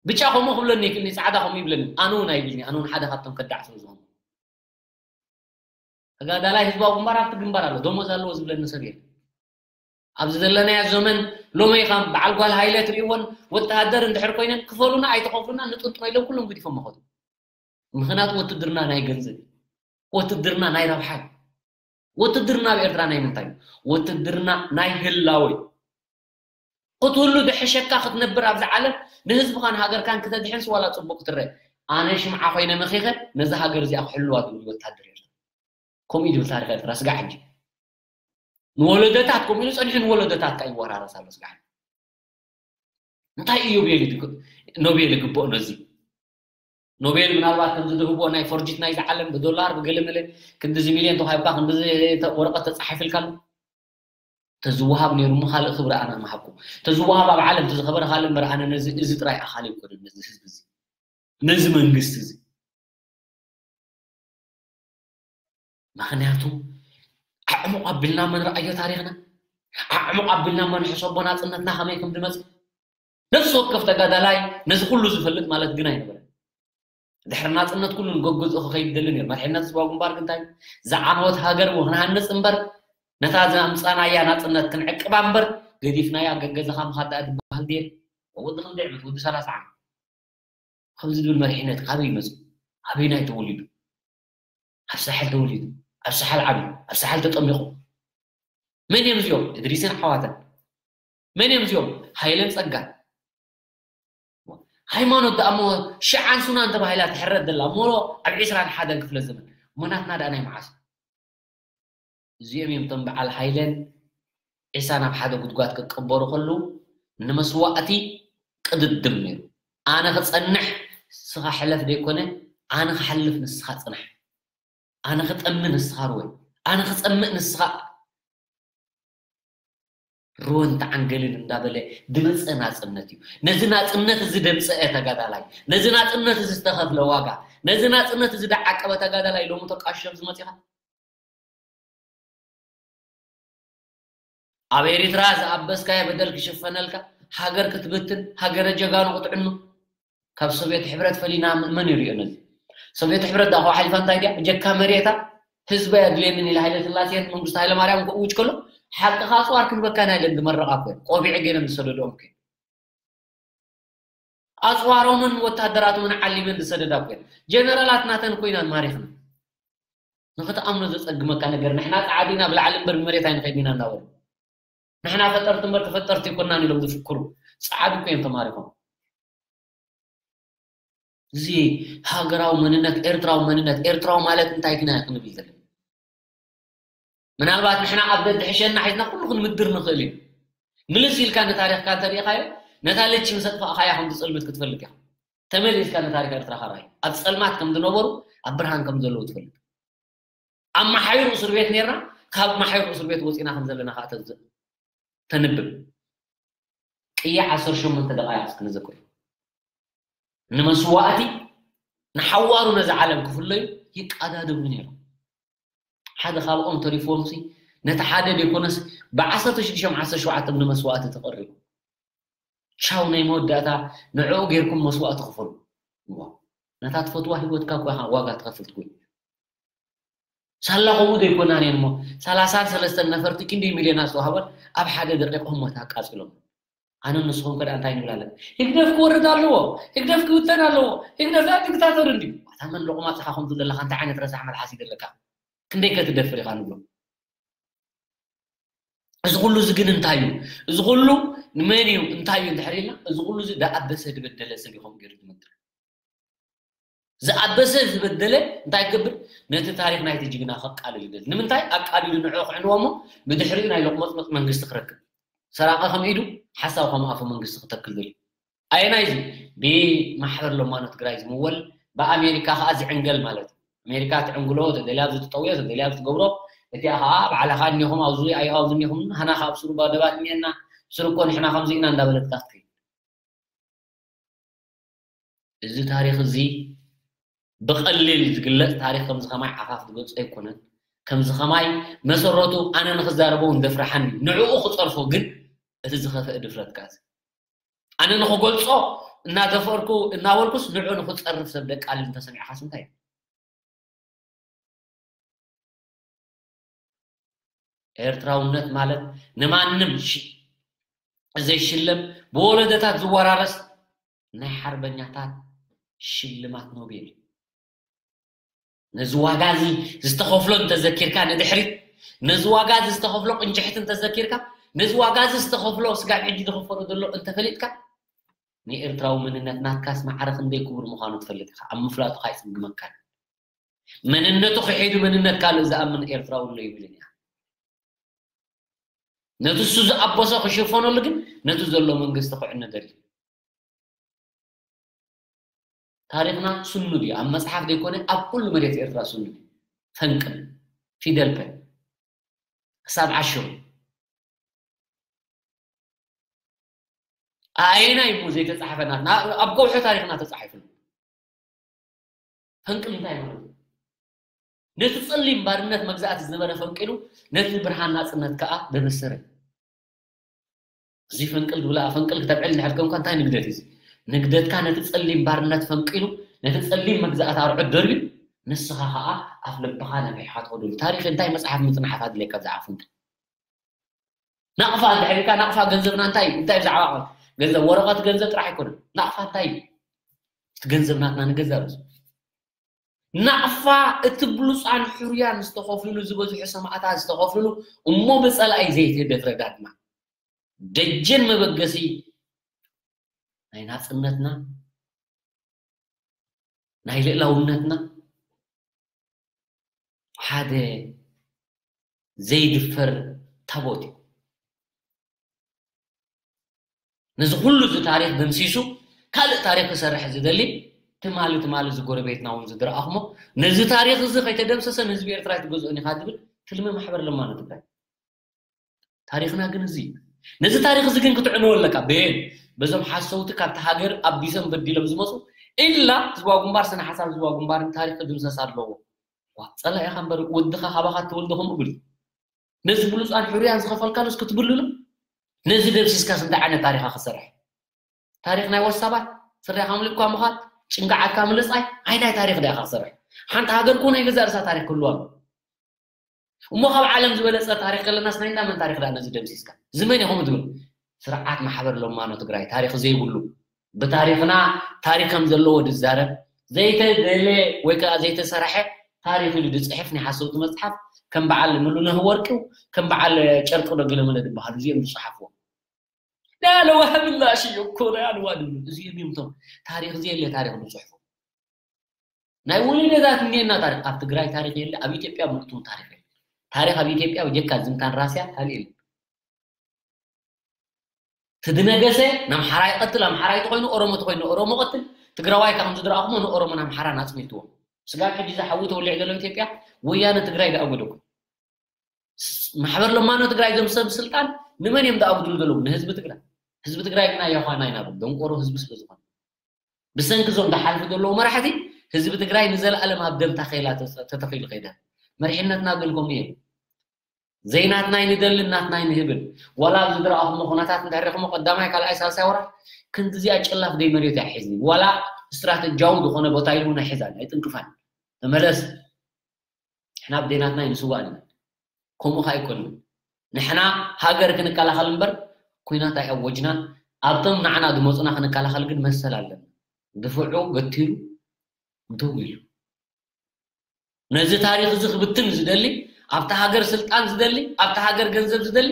ብጫ ከምኡ ክብለኒ ይክእልኒ ፃዕዳ ከምኡ ይብለኒ ኣነ እውን ኣይብልኒ ኣነ እውን ሓደ ካብቶም ከዳዕ ስለ ዝኾኑ ተጋዳላይ ህዝባዊ ግንባር ኣብቲ ግንባር ኣሎ ደሞዝ ኣለዎ ዝብለኒ ሰብ የለ። ኣብዚ ዘለናዮ ዘመን ሎመይ ከም በዓል ጓል ሃይለ ትርእይዎን ወተሃደር እንድሕር ኮይነን ክፈሉና ኣይተኸፍሉና ንጥንጥኖ ኢሎም ኩሎም ግዲፎም መኸቱ። ምክንያቱ ወትድርና ናይ ገንዘብ ወትድርና ናይ ረብሓ ወትድርና ኣብ ኤርትራ ናይ ምንታይ ወትድርና ናይ ህላወ ክትህሉ ድሕሸካ ክትነብር ኣብዚ ዓለም ንህዝብኻን ሃገርካን ክተድሕንስ ዋላ ፅቡቅ ክትረአ ኣነ ሽምዓ ኮይነ መኺኸ ነዚ ሃገር እዚኣ ክሕልዋ ዝብል ወታደር ኤርትራ ከምኡ እዩ ዝብል ታሪክ ኤርትራ ስጋዕ ሕጂ ንወለደታት ከምኡ ኢሉ ፀኒሑ ንወለደታት ከዓ ይወራረስ ኣሎ ስጋዕ እንታይ እዩ ኖቤል ይግ- ኖቤል ይግብኦ ነዚ ኖቤል ምናልባት ከምዚ ዝህብዎ ናይ ፎርጅት ናይ ዝዓለም ብዶላር ብገለመለ ክንዲዚ ሚልዮን ተዋሂብካ ክንዲዚ ተ- ወረቀት ተፃሒፍልካ ኣሎ ተዝወሃብ ነይሩ እሞ ካልእ ክብሪ ኣነ ምሃብኩ ተዝወሃብ ኣብ ዓለም ተዝኸበረ ካልእ እምበር ኣነ ነዚ እዚ ጥራይ ኣኻሊ ይኮነ ነዚ ህዝቢ እዚ ነዚ መንግስቲ እዚ ምክንያቱ ኣዕሙቕ ኣቢልና መን ረኣዮ ታሪኽና ኣዕሙቕ ኣቢልና መን ሕሰቦ ናፅነትና ከመይ ከም ዝመፅእ ነፍሲ ወከፍ ተጋዳላይ ነዚ ኩሉ ዝፈልጥ ማለት ግን ኣይነበረን ድሕሪ ናፅነት ኩሉ ንገግዝኡ ክኸይድ ደሊ ነይሩ መርሕነት ህዝባዊ ግንባር ግንታይ ዝዓነወት ሃገር ክንሃንፅ እምበር ነታ ዘምፃናያ ናፅነት ክንዕቅባ እምበር ገዲፍናያ ገገዛኻ ምኻድ ደኣ ዝበሃል ድየ ወዲ ክንደይ ዕመት ወዲ ሰላሳ ዓመት ከምዚ ዝብል መሪሕነት ካበይ ይመፅእ ኣበይናይ ተወሊዱ ኣብ ሳሕል ተወሊዱ ኣብ ሳሕል ዓብዩ ኣብ ሳሕል ተጠሚቑ መን እዮም እዚኦም እድሪስን ሓዋተን መን እዮም እዚኦም ሃይለን ፀጋን ሃይማኖት ደኣ እሞ ሽዓን ሱናን ተባሂላ ትሕረድ ዘላ እሞ ኣብ ዕስራን ሓደን ክፍለ ዘመን እሞ ናትና ደኣ ናይ መዓስ እዚኦም እዮም እቶም በዓል ሃይለን ዒሳን ኣብ ሓደ ጉድጓድ ክቀበሩ ከለዉ ንመስዋእቲ ቅድድም ነይሩ ኣነ ክፀንሕ ንስኻ ሕለፍ ዘይኮነ ኣነ ክሓልፍ ንስኻ ፅናሕ ኣነ ክጠሚ ንስኻ ርወ ኣነ ክፀምእ ንስኻ ርወን ተዓንገልን እንዳበለ ድመፀ ናፅነት እዩ ነዚ ናፅነት እዚ ደምፀአ ተጋዳላይ ነዚ ናፅነት እዚ ዝተኸፍለ ዋጋ ነዚ ናፅነት እዚ ደዓቀበ ተጋዳላይ ሎሚ ተቃሽብ ዝመፂኻ ኣብ ኤሪትራ ዝኣበስካዮ በደል ክሽፈነልካ ሃገር ክትብትን ሃገረ ጀጋኑ ክትዕኑ ካብ ሶቪየት ሕብረት ፈሊና መን ይሪኦ ነዚ ሶቪየት ሕብረት ዳኸ ሓሊፋ እንታይ ድያ ብጀካ መሬታ ህዝበይ ኣድልየንን ኢለ ሃይለ ስላሴን መንግስቱ ሃይለ ማርያም ክእውጅ ከሎ ሓቅኻ ኣፅዋር ክንበካ ናይ ለንዲ መረቓ ኮ ቆቢዐ ገይረን ዝሰደድኦም ከ ኣፅዋሮምን ወታደራቶምን ዓሊመን ዝሰደዳ እኮ ጀነራላት ናተን ኮይናን ማሪኽና ንክትኣምኖ ዘፀግመካ ነገር ንሕና ፃዓዲና ብላዕሊ እምበር ብመሬት ኣይንኸይድን ኢና እናበሉ ንሕና ፈጠርቲ እምበር ተፈጠርቲ ኣይኮናን ኢሎም ዝፍክሩ ፃዓዱ እኮ እዮም ተማሪኾም እዚ ሃገራዊ መንነት ኤርትራዊ መንነት ኤርትራዊ ማለት እንታይ ግና ክንብል ዘለና ምናልባት ንሕና ኣብ ደድሕሸና ሒዝና ኩሉ ክንምድር ንኽእል እዩ ምልስ ኢልካ ንታሪኽካ እንተሪኢኻዮ ነታ ልቺ ምስ ኣጥፋእኻያ ከም ትፅልምት ክትፈልጥ ኢኻ ተመሊስካ ንታሪኽ ኤርትራ ካራይ ኣብ ፀልማት ከም ዝነበሩ ኣብ ብርሃን ከም ዘለዉ ትፈልጥ ኣብ ማሓይሩ እስር ቤት ነርና ካብ ማሓይሩ እስር ቤት ወፂና ከም ዘለና ከዓ ተንብብ ቅያ ዓሰርተ ሸሞንተ ደቃይቅ እስኪ ንዘክር ንመስዋእቲ ንሓዋሩ ነዚ ዓለም ክፍለዩ ይቃዳደሙ ነይሮም ሓደ ካብኦም ተሪፍዎም ሲ ነቲ ሓደ ዘይኮነስ ብዓሰርተ ሽዱሽተ ዓሰርተ ሸውዓተ ንመስዋእቲ ተቐሪቡ ቻው ናይ መወዳእታ ንዕኡ ጌርኩም መስዋእቲ ክፈሉ ነታ ትፈትዋ ህይወትካ እኳ ዋጋ ትኸፍል ትኮን ሳላ ከምኡ ዘይኮናን እየን እሞ ሰላሳን ሰለስተን ነፈርቲ ክንደይ ሚልዮናት ዝተዋህበን ኣብ ሓደ ደቂቕ ሞት ኣቃፂሎም ኣነ ንስኹም ከ እንታይ ንብል ኣለና ህግደፍ ክወርድ ኣለዎ ህግደፍ ክብተን ኣለዎ ህግደፍ ዲክታተር እንድዩ ኣታ መን ሎቑማፅኻ ከምዚ ዘለካ እንታይ ዓይነት ረሳሕ መልሓስ እዩ ዘለካ ክንደይ ከ ትደፍር ኢኻ ንብሎ እዚ ኩሉ እዚ ግን እንታይ እዩ እዚ ኩሉ ንመን እዩ እንታይ እዩ እንድሕር ኢልና እዚ ኩሉ እዚ ደኣበሰ ድበደለ ሰብ ይኸም ገይሩ ዝመድር ዝኣበሰ ዝበደለ እንታይ ክገብር? ነቲ ታሪኽ ናይቲ ጅግና ከቃልል ይደሊ። ንምንታይ? ኣቃሊሉ ንዕኡ ክዕንዎ እሞ ብድሕሪኡ ናይ ሎቕመጽመጽ መንግስቲ ክረክብ። ሰራቂ ከም ኢዱ፣ ሓሳዊ ከም ኣፉ መንግስቲ ክተክል ደልዩ። ኣየናይ እዚ? ብማሕበር ለማኖ ትግራይ ዝምወል፣ ብኣሜሪካ ከዓ ዝዕንገል ማለት እዩ። ኣሜሪካ ትዕንግሎ፣ ተደልያ ኣብዚ ትጠውዮ፣ ተደልያ ኣብዚ ትገብሮ፣ እቲኣ ከዓ ባዕላኻ እኒኹም ኣብዚ ኣይ ኣብዚ እኒኹም፣ ንሕና ካብ ስሩ ደባት እኒአና፣ ስሩ እኮ ንሕና ከምዚ ኢና እንዳበለትካ ክትከይድ። እዚ ታሪኽ እዚ ብቐሊል ዝግለጽ ታሪኽ ከምዚ ከማይ ዓፋፍ ዝገጹ ኣይኮነን። ከምዚ ከማይ መሰረቱ ኣነ ንኽዛረቦ እውን ዘፍርሓኒ፣ ንዕኡ ክጸርፎ ግን እቲ ዝኸፍአ ድፍረት ከኣ እዚ። ኣነ ንኽገልጾ እናደፈርኩ እናበልኩስ ንዕኡ ንኽጸርፍ ሰብ ደቃልል እንተሰሚዕኻስ እንታይ? ኤርትራውነት ማለት ንማንም ሽ-፣ ዘይሽለም ብወለዶታት ዝወራረስ ናይ ሓርበኛታት ሽልማት ኖቤል እዩ። ነዚ ዋጋ እዚ ዝተኸፍሎ እንተዘኪርካ ንድሕሪት፣ ነዚ ዋጋ እዚ ዝተኸፍሎ ቅንጭሕቲ እንተዘኪርካ፣ ነዚ ዋጋ እዚ ዝተኸፍሎ ስጋብ ሕጂ ዝኽፈሎ ዘሎ እንተፈሊጥካ፣ ንኤርትራዊ መንነት ናትካስ ማዕረ ክንደይ ክቡር ምዃኑ ትፈልጥ ኢኻ። ኣብ ምፍላጡ ካይጽግመካን። መንነቱ ክሒዱ መንነት ካልእ ዝኣምን ኤርትራዊ ኣሎ ይብልን እያ። ነቲ እሱ ዝኣበሶ ክሽፈነሉ ግን ነቲ ዘሎ መንግስቲ ክዕነ ደልዩ። ታሪኽና ስኑድ እዩ። ኣብ መጽሓፍ ዘይኮነ ኣብ ኩሉ መሬት ኤርትራ ስኑድ እዩ። ፈንቅል፣ ፊደል ፐ፣ ክሳብ ዓሽሩ። ኣየናይ እሞ ዘይተጻሕፈ ናትና? ኣብ ከውሒ ታሪኽና ተጻሒፉ ኣሎ። ፈንቅል እንታይ ማለት እዩ? ነቲ ጸሊም ባርነት መግዛእቲ ዝነበረ ፈንቂሉ፣ ነቲ ብርሃን ናጽነት ከኣ ደበሰረ። እዚ ፈንቅል ዝብላ ፈንቅል ክተብዕል እንድሕር ኮንካ እንታይ ንግደት እዩ እዚ? ንግደትካ ነቲ ጸሊም ባርነት ፈንቂሉ፣ ነቲ ጸሊም መግዛእቲ ኣርዑት ደርብዩ፣ ንስኻ ከኣ ኣፍ ልብኻ ነፊሕካ ትኸደሉ። ታሪኽ እንታይ መጽሓፍ ምጽናሓት ኣድልየካ ብዛዕባ ፈንቅል? ናቕፋ እንድሕር ኢልካ፣ ናቕፋ ገንዘብና እንታይ እዩ? እንታይ ብዛዕባ ገንዘብ? ወረቐት ገንዘብ ጥራሕ ኣይኮነን። ናቕፋ እንታይ እዩ? እቲ ገንዘብ ናትና ንገዛእ ርእሱ። ናቕፋ እቲ ብሉጻን ሕሩያን ዝተኸፍልሉ፣ ዝበዝሑ ሰማእታት ዝተኸፍልሉ፣ እሞ ብጸላኢ ዘይተደፍረ ዳግማ ደጀን መበገሲ ናይ ናጽነትና፣ ናይ ልእላውነትና ሓደ ዘይድፈር ታቦት እዩ። ነዚ ኩሉ እዚ ታሪኽ ደምሲሱ ካልእ ታሪኽ ክሰርሕ ዝደሊ ትማሊ ትማሊ እዚ ጎረቤትና እውን ዝድረኣኹሞ፣ ነዚ ታሪኽ እዚ ከይተደምሰሰ ንህዝቢ ኤርትራ ኣይትገዝኦን ኢኻ ዝብል ትልሚ ማሕበር ለማኖ ትግራይ። ታሪኽና ግን እዚ እዩ። ነዚ ታሪኽ እዚ ግን ክትዕንዎ ኣለካ። በየን? በዞም ሓሰውቲ ካብቲ ሃገር ኣቢሶም በዲሎም ዝመፁ፣ ኢላ ህዝባዊ ግንባር ስነ ሓሳብ ህዝባዊ ግንባርን ታሪኽ ክድምሰስ ኣለዎ። ዋ፣ ጸላኢኻ እምበር ወድኻ ካባኻ እትወልዶ ከምኡ ብሉ። ነዚ ብሉጻን ሕሩያን ዝኸፈልካሉስ ክትብልሉ? ነዚ ደምሲስካስ እንታይ ዓይነት ታሪኻ ክሰርሕ? ታሪኽ ናይ ወሳባት፣ ስረኻ ምልኳ ምኻድ፣ ጭንጋዓትካ ምልጻይ፣ ኣይታይ ታሪኽ ዲኻ ክሰርሕ? ሓንቲ ሃገር እኮ ናይ ገዛእ ርእሳ ታሪኽ ክህልዋ ኣለዎ። እሞ ካብ ዓለም ዝበለጸ ታሪኽ ከለናስ ናይ እንዳመን ታሪኽ ደኣ ነዚ ደምሲስካ? እዚ መን ኢኹም ትብል? ስርዓት ማሕበር ለማኖ ትግራይ ታሪኽ ዘይብሉ፣ ብታሪኽና ታሪኽ ከም ዘለዎ ዝዛረብ፣ ዘይተደለ ወይ ከዓ ዘይተሰረሐ ታሪኽ ኢሉ ዝፅሕፍ ናይ ሓሰውቲ መፅሓፍ ከም በዓል ሙሉነህ ወርቂው፣ ከም በዓል ጨርቂ ዶ ገለመለ ዝበሃሉ እዚኦም ዝፀሓፍዎ። لا لا وهم لا شيء እኮ لا لا እዚኦም እዮም እቶም ታሪኽ ዘየለ ታሪኽ ዝፅሕፉ። ናይ ወለደታት እንዲና ታሪኽ ኣብ ትግራይ ታሪኽ የለ፣ ኣብ ኢትዮጵያ ምእቱም ታሪኽ የለ። ታሪኽ ኣብ ኢትዮጵያ ብጀካ ዝምታን ራስያ ካልእ የለ። ትድነገሰ ንኣምሓራ ይቐትል፣ ኣምሓራ ይተኾይኑ ኦሮሞ ተኾይኑ ኦሮሞ ቀትል፣ ትግራዋይ ካብ ዝድረኣኹሞ ንኦሮሞን ኣምሓራን ኣጽኒትዎም። ስጋብ ሕጂ ዝሓዊ ተወሊዑ ዘሎ ኢትዮጵያ ወያነ ትግራይ ደኣ ጎደኩ። ስ-፣ ማሕበር ለማኖ ትግራይ እዞም ሰብ ስልጣን ንመን እዮም ደኣ ብድሉ ዘለዉ? ንህዝቢ ትግራይ። ህዝቢ ትግራይ ግና የዃና ኢና፣ ደንቆሮ ህዝቢ ስለ ዝኾነ። ብሰንኪ እዞም ዝሓልፉ ዘለዉ መራሕቲ ህዝቢ ትግራይ ንዘለኣለም ኣብ ደም ታኼላ ተጸ-፣ ተተኺሉ ከይደ። መሪሕነትና ግን ከምኡ እዮም። ዘይናትናይ ንደልን ናትናይ ንህብን። ዋላ ኣብዚ ዝረኣኹሞ ኩነታት እንድሕር ርኢኹሞ ቀዳማይ፣ ካልኣይ፣ ሳልሳይ ወራር ክንዲ እዚኣ ጭላፍ ደይ መሬት እያ ሒዝኒ። ዋላ ስትራተጂያዊ ዝኾነ ቦታ ኢሉ እውን ኣይሕዛን፣ ኣይጥንቅፋን። ተመለስ። ንሕና ብደይ ናትናይ ንስዋእ ንብል። ከምኡ ከኣ ኣይኮንን። ንሕና ሃገር ክንከላኸል እምበር ኩናት ኣይኣወጅናን። ኣብቶም ንዓና ዝመጹና ክንከላኸል ግን መሰል ኣለና። ድፍዑ ገቲሩ ደው ኢሉ። ነዚ ታሪኽ እዚ ክብትን ዝደሊ፣ ኣብታ ሃገር ስልጣን ዝደሊ፣ ኣብታ ሃገር ገንዘብ ዝደሊ፣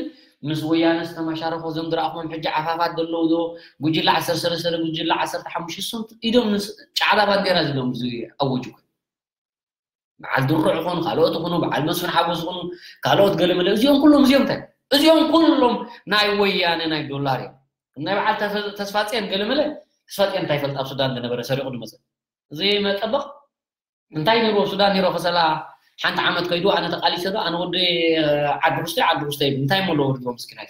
ምስ ወያነ ዝተመሻረኹ እዞም ዝረኣኹም ሕጂ ዓፋፋት ዘለዉ ዶ ጉጅለ ዓሰርተ ሰለስተ ጉጅለ ዓሰርተ ሓሙሽተ እሶም ኢዶም ጫዕዳ ባንዴራ ዝሎም ዝኣወጁ በዓል ድሩዕ ይኹን ካልኦት ይኹኑ በዓል መስፍን ሓጎስ ይኹኑ ካልኦት ገለመለ እዚኦም ኩሎም እዚኦም እንታይ እዚኦም ኩሎም ናይ ወያነ ናይ ዶላር እዮም። ናይ በዓል ተስፋፅዮን ገለመለ ተስፋፅዮን እንታይ ይፈልጥ ኣብ ሱዳን ዝነበረ ሰሪቑ ዝመፀ እዚ መጠበቕ እንታይ ነይርዎ ሱዳን ነይሮ ከሰላ ሓንቲ ዓመት ከይዱ ኣነ ተቃሊሰ ዶ ኣነ ወዲ ዓዲ ርስተ ዓዲ ርስተ እንታይ ሞ ኣለዎ ወዲ ምስኪናይ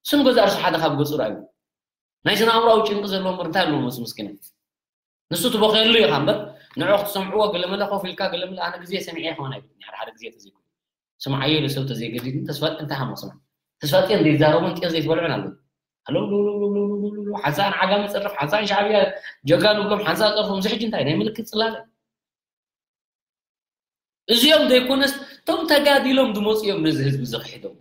ስም ገዛ እርሱ ሓደ ካብ ገፁ ራዩ ናይ ስነ ኣእምራዊ ጭንቂ ዘለዎ እምበር እንታይ ኣለዎ መስ ምስኪናይ ንሱ ትበኸየሉ ኢኻ እምበር ንዑ ክትሰምዕዎ ገለመለ ኮፍ ኢልካ ገለመለ ኣነ ግዜ ሰሚዐ ይኸውን ኣይብል ሓደ ሓደ ግዜ ተዘይኮ ስምዓዮ ኢሉ ሰብ ተዘይገዲድ ተስፋ እንታይ ሃሞ ስምዕ ተስፋ ጤን ዘይዛረቡን ጤን ዘይትበልዑን ኣለዉ ኣለዉ ሓንሳእን ዓጋመ ፅርፍ ሓንሳእን ሻዕብያ ጀጋ ንብሎም ሓንሳእ ፀርፎም እዚ ሕጂ እንታይ ናይ ምልክት ፅላለ እዚኦም ዘይኮነስ እቶም ተጋዲሎም ዝመፁ እዮም ነዚ ህዝቢ ዘኽሕዶም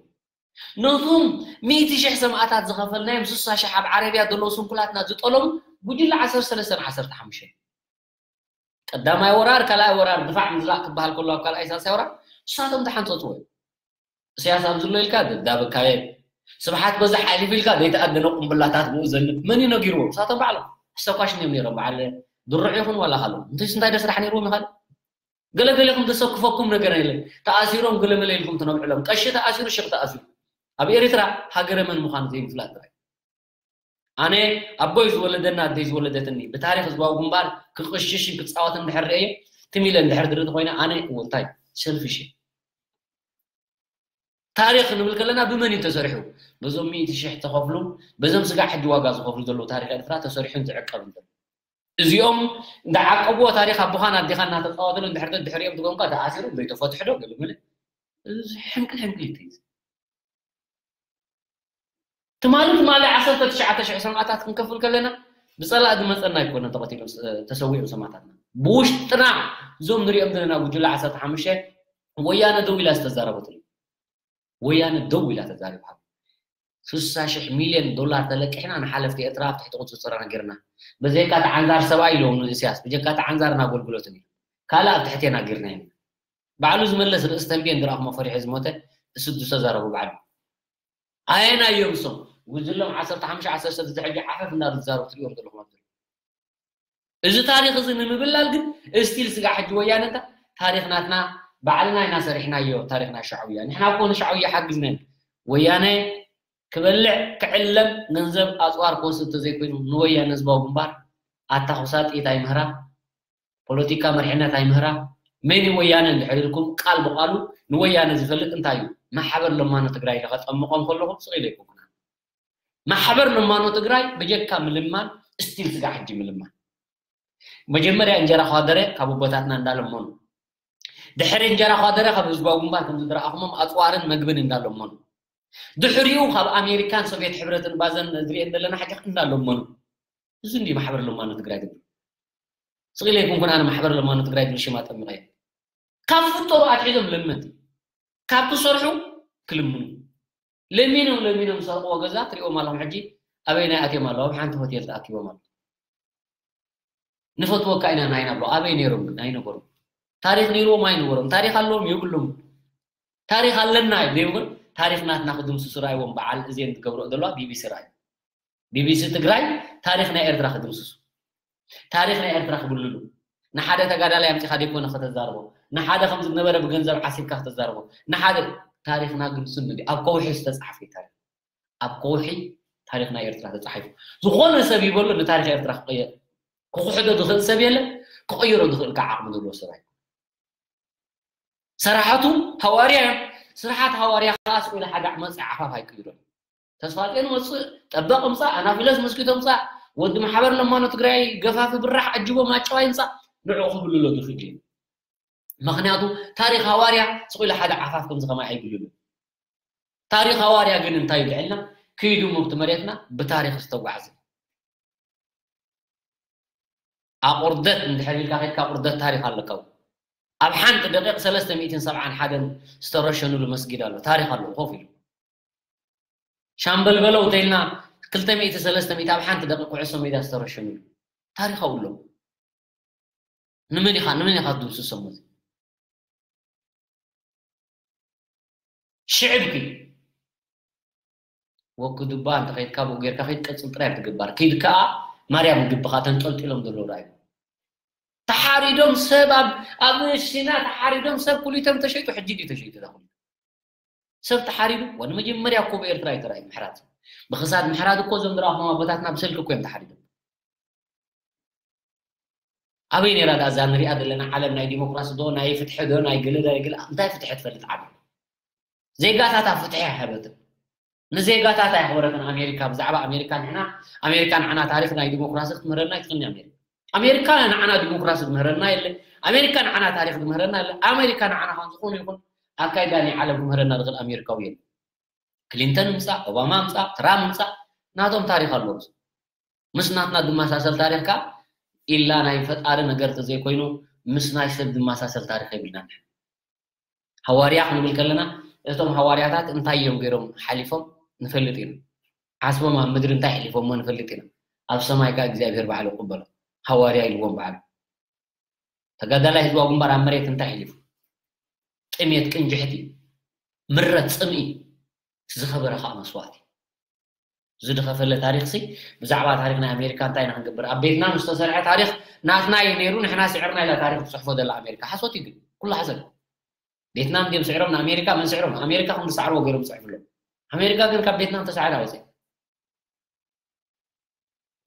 ነቶም ሚእቲ ሽሕ ሰማእታት ዝኸፈልናዮም ስሳ ሽሕ ኣብ ዓረብያ ዘለዉ ስንኩላትና ዝጠለቡ ጉጅለ ዓሰርተ ሰለስተ ዓሰርተ ሓሙሽተ ቀዳማይ ወራር ካልኣይ ወራር ድፋዕ ምዝላቕ ክበሃል ከሎ ኣብ ካልኣይ ሳልሳይ ወራር ንሳቶም ዝሓንፀፅዎ እዮም እሰያስ ኣብ ዝሎ ኢልካ ደብዳብ ካየድ ስብሓት በዛ ሓሊፉ ኢልካ ዘይተኣደነ ቁምብላታት ብኡ ዘንብ መን እዩ ነጊርዎ ንሳቶም ባዕሎም ኣስተኳሽን እዮም ነይሮም በዓል ድሩዕ ይኹን ዋላ ካልኦም እንተስ እንታይ ዶ ስራሕ ነይርዎም ይኻል ገለገለኹም ዘሰክፈኩም ነገር የለን ተኣሲሮም ገለመለ ኢልኩም ትነብዕሎም ቀሺ ተኣሲሩ ሽክ ተኣሲሩ ኣብ ኤርትራ ሃገረ መን ምዃኑ ዘይምፍላጥ ጥራይ ኣነ ኣቦይ ዝወለደና ኣደይ ዝወለደትኒ ብታሪክ ህዝባዊ ግንባር ክቕሽሽን ክፃወትን ድሕር ርእየ ትም ኢለ እንድሕር ዝርኢ ተኮይነ ኣነ እዎ እንታይ ሰልፊሽ እየ ታሪክ ክንብል ከለና ብመን እዩ ተሰሪሑ በዞም ሚእቲ ሽሕ ተኸፍሉ በዞም ስጋዕ ሕጂ ዋጋ ዝኸፍሉ ዘለዉ ታሪክ ኤርትራ ተሰሪሑን ዝዕቀብን ዘሎ እዚኦም እንዳዓቀብዎ ታሪክ ኣቦኻን ኣዴኻ እናተፃወተሉ እንድሕር ድሕሪኦም ትጎንኳ ተኣሲሩ ዘይተፈትሑ ዶ ገለመለ ሕንቅል ሕንቅል ይትይዝ ትማሊ ትማሊ ዓሰርተ ትሽዓተ ሽሕ ሰማእታት ክንከፍል ከለና ብፀላእ ዝመፀና ኣይኮነን ተቐቲሎም ተሰዊኦም ሰማእታትና ብውሽጥና እዞም ንሪኦም ዘለና ጉጅለ ዓሰርተ ሓሙሽተ ወያነ ደው ኢላ ዝተዛረበትሉ ወያነ ደው ኢላ ተዛሪባ ስሳ ሽሕ ሚልዮን ዶላር ተለቂሕና ንሓለፍቲ ኤርትራ ኣብ ትሕቲ ቁፅፅርና ጌርና በዘይካ ተዓንዛር ሰብኣይ ኢሎም ንእስያስ ብጀካ ተዓንዛርን ኣገልግሎትን እዩ ካልእ ኣብ ትሕቴና ጌርና ኢና ባዕሉ ዝመለስ ርእሲ ተንቤን ዝረኣኹሞ ፈሪሑ ዝሞተ እሱ ዝተዛረቡ ባዕሉ ኣየናዮም እሶም ጉጅሎም ዓሰርተ ሓሙሽተ ዓሰርተ ሰለስተ ሕጂ ዓፈፍ እንዳሉ ዝዛረቡ ትሪኦም ዘለኹም ኣብዚ እዚ ታሪክ እዚ ንምብላል ግን እስቲል ስጋ ሕጂ ወያነ እንታ ታሪክ ናትና ባዕልና ኢና ሰሪሕናዮ ታሪክ ናይ ሻዕውያ ንሕና እኮ ንሻዕውያ ሓግዝና ወያነ ክበልዕ ክዕለም ገንዘብ ኣፅዋር ክወስድ ተዘይኮይኑ ንወያነ ህዝባዊ ግንባር ኣታኹሳ ጥይት ኣይምህራ ፖለቲካ መሪሕነት ኣይምህራ መን ወያነ እንድሕር ኢልኩም ቃል ብቃሉ ንወያነ ዝፈልጥ እንታይ እዩ ማሕበር ለማኖ ትግራይ ኢለ ከጠምቆም ከለኹም ስቕ ኢለ ኣይኮንኩና ማሕበር ለማኖ ትግራይ ብጀካ ምልማን እስቲል ስጋ ሕጂ ምልማን መጀመርያ እንጀራ ኳደረ ካብ ኣቦታትና እንዳለመኑ ድሕሪ እንጀራ ኳደረ ካብ ህዝባዊ ግንባር ከም ዝድረኣኹሞም ኣፅዋርን መግብን እንዳለመኑ ድሕሪኡ ካብ ኣሜሪካን ሶቪየት ሕብረትን ባዘን ዝሪኤን ዘለና ሕጂ እንዳለመኑ እዚ እንዲ ማሕበር ለማኖ ትግራይ ትብል ስቕ ኢለ ይኩንኩን ኣነ ማሕበር ለማኖ ትግራይ ዝብል ሽማ ጠሚቐ ካብ ፍጠሩ ኣትሒዞም ለመንቲ ካብ ክሰርሑ ክልምኑ ለሚኖም ለሚኖም ዝሰርቅዎ ገዛ ትሪኦም ኣለኹም ሕጂ ኣበይ ናይ ኣትዮም ኣለዉ ኣብ ሓንቲ ሆቴል ተኣኪቦም ኣለዉ ንፈትወካ ኢና ናይና ብሎ ኣበይ ነይሮም ግን ኣይነበሩም ታሪክ ነይርዎም ኣይነበሮም ታሪክ ኣለዎም የብሎም ታሪክ ኣለና ይብሉ ግን ታሪክ ናትና ክድምስሱ ራይዎም በዓል እዜን ዝገብሮ ዘለዋ ቢቢሲ ራይ ቢቢሲ ትግራይ ታሪክ ናይ ኤርትራ ክድምስሱ ታሪክ ናይ ኤርትራ ክብልሉ ንሓደ ተጋዳላይ ኣምፂኻ ዘይኮነ ከተዛርቦ ንሓደ ከም ዝነበረ ብገንዘብ ዓሲብካ ከተዛርቦ ንሓደ ታሪክና ግን ስኑ ኣብ ከውሒ ዝተፃሓፈ ታሪክ ኣብ ከውሒ ታሪክ ናይ ኤርትራ ተፃሒፉ ዝኾነ ሰብ ይበሎ ንታሪክ ኤርትራ ክቕየር ክኩሕዶ ዝኽእል ሰብ የለ ክቕይሮ ዝኽእል ከዓ ዓቕሚ ዘለዎ ሰብ ኣይኮነ ሰራሓቱ ሃዋርያ እዮም ስራሓት ሃዋርያ ከዓ ስቑ ኢለ ሓደ ዓመፅ ዓፋፍ ኣይቅይሮም ተስፋጤን ወፅእ ጠበቕ ምፃእ ኣናፊለስ መስኪቶ ምፃእ ወዲ ማሕበር ለማኖ ትግራይ ገፋፊ ብራሕ ኣጅቦ ማጨዋይ ምፃእ ንዕኡ ክብልሎ ዝኽእል እዩ ምኽንያቱ ታሪክ ሃዋርያ ስቑ ኢለ ሓደ ዓፋፍ ከምዚ ከማይ ኣይብልሉ ታሪክ ሃዋርያ ግን እንታይ ይልዕልና ክይዱ መብቲ መሬትና ብታሪክ ዝተጓዕዘ ኣቑርደት እንድሕር ኢልካ ከድካ ቁርደት ታሪክ ኣለካ ኣብ ሓንቲ ደቂቕ ሰለስተ ሚእትን ሰብዓን ሓደን ዝተረሸኑሉ መስጊድ ኣሎ ታሪክ ኣለዎ ኮፍ ኢሉ ሻምበል በለው ተይልና ክልተ ሚእቲ ሰለስተ ሚእቲ ኣብ ሓንቲ ደቂቕ ኩዕሶ ሜዳ ዝተረሸኑሉ ታሪክ ኣለዎ ንመን ኢኻ ንመን ኢኻ ትድምስሶም እዚ ሽዕብኪ ወክዱባ እንተኸይድካ ብኡ ጌርካ ከይድ ቀጽል ጥራይ ትግባር። ከይድ ከኣ ማርያም ግብኻ ተንጠልጢሎም ዘለዉ ረኣዩ። ተሓሪዶም ሰብ ኣብ ኣብ ሲና ተሓሪዶም ሰብ ኩሊቶም ተሸይጡ። ሕጂ ድዩ ተሸይጡ? ዳ ኩሊቶም ሰብ ተሓሪዱ? ወን መጀመርያ እኮ ብኤርትራ እዩ ተራእዩ ምሕራት። ብኽሳድ ምሕራት እኮ እዞም ዝረኣኹም ኣቦታትና ብሰልኪ እኮ እዮም ተሓሪዶም። ኣበይ ነይራ ዳ እዛ ንሪኣ ዘለና ዓለም? ናይ ዲሞክራሲ ዶ ናይ ፍትሒ ዶ ናይ ገለ ናይ ገለ እንታይ ፍትሒ ትፈልጥ ዓለም? ዜጋታታ ፍትሒ ኣይሃበትን። ንዜጋታት ኣየኽበረትን ኣሜሪካ። ብዛዕባ ኣሜሪካ ንሕና ኣሜሪካ ንዓና ታሪኽ ናይ ዲሞክራሲ ክትምህረና ኣይትኽእልን ኣሜሪካ። ኣሜሪካ ንዓና ዲሞክራሲ ዝምህረና የለ። ኣሜሪካ ንዓና ታሪኽ ዝምህረና የለ። ኣሜሪካ ንዓና ካብ ዝኾነ ይኹን ኣካይዳ ናይ ዓለም ክምህረና ዝኽእል ኣሜሪካዊ የለ። ክሊንተን ምጻእ፣ ኦባማ ምጻእ፣ ትራምፕ ምጻእ ናቶም ታሪኽ ኣለዎም። ምስ ናትና ዝመሳሰል ታሪኽ ከኣ ኢላ ናይ ፈጣሪ ነገር ተዘይኮይኑ ምስ ናይ ሰብ ዝመሳሰል ታሪኽ የብልናን። ሃዋርያ ክንብል ከለና እቶም ሃዋርያታት እንታይ እዮም ገይሮም ሓሊፎም ንፈልጥ ኢና። ዓስቦም ኣብ ምድሪ እንታይ ኣሕሊፎሞ ንፈልጥ ኢና። ኣብ ሰማይ ከኣ እግዚኣብሔር ባዕሉ ይቕበሎ። ሃዋርያ ኢልዎም ባዕሉ። ተጋዳላይ ህዝባዊ ግንባር ኣብ መሬት እንታይ ኣሕሊፉ? ጥሜት፣ ቅንጅሕቲ፣ ምረት፣ ጽምኢ፣ እቲ ዝኸበረ ከኣ መስዋእቲ። ዝድኸፈለ ታሪኽሲ ብዛዕባ ታሪኽ ናይ ኣሜሪካ እንታይ ኢና ክንገብር? ኣብ ቬትናም ዝተሰርሐ ታሪኽ ናትና እዩ ነይሩ፣ ንሕና ስዒርና ኢላ ታሪኽ ትጽሕፎ ዘላ ኣሜሪካ። ሓሶት እዩ ግን፣ ኩሉ ሓሰት። ቬትናም ድዮም ስዒሮም ንኣሜሪካ? መን ስዒሮም? ኣሜሪካ ከም ዝሰዓርዎ ገይሮም ዝጽሕፍሎም። ኣሜሪካ ግን ካብ ቬትናም ተሳዒራ ወፅያ።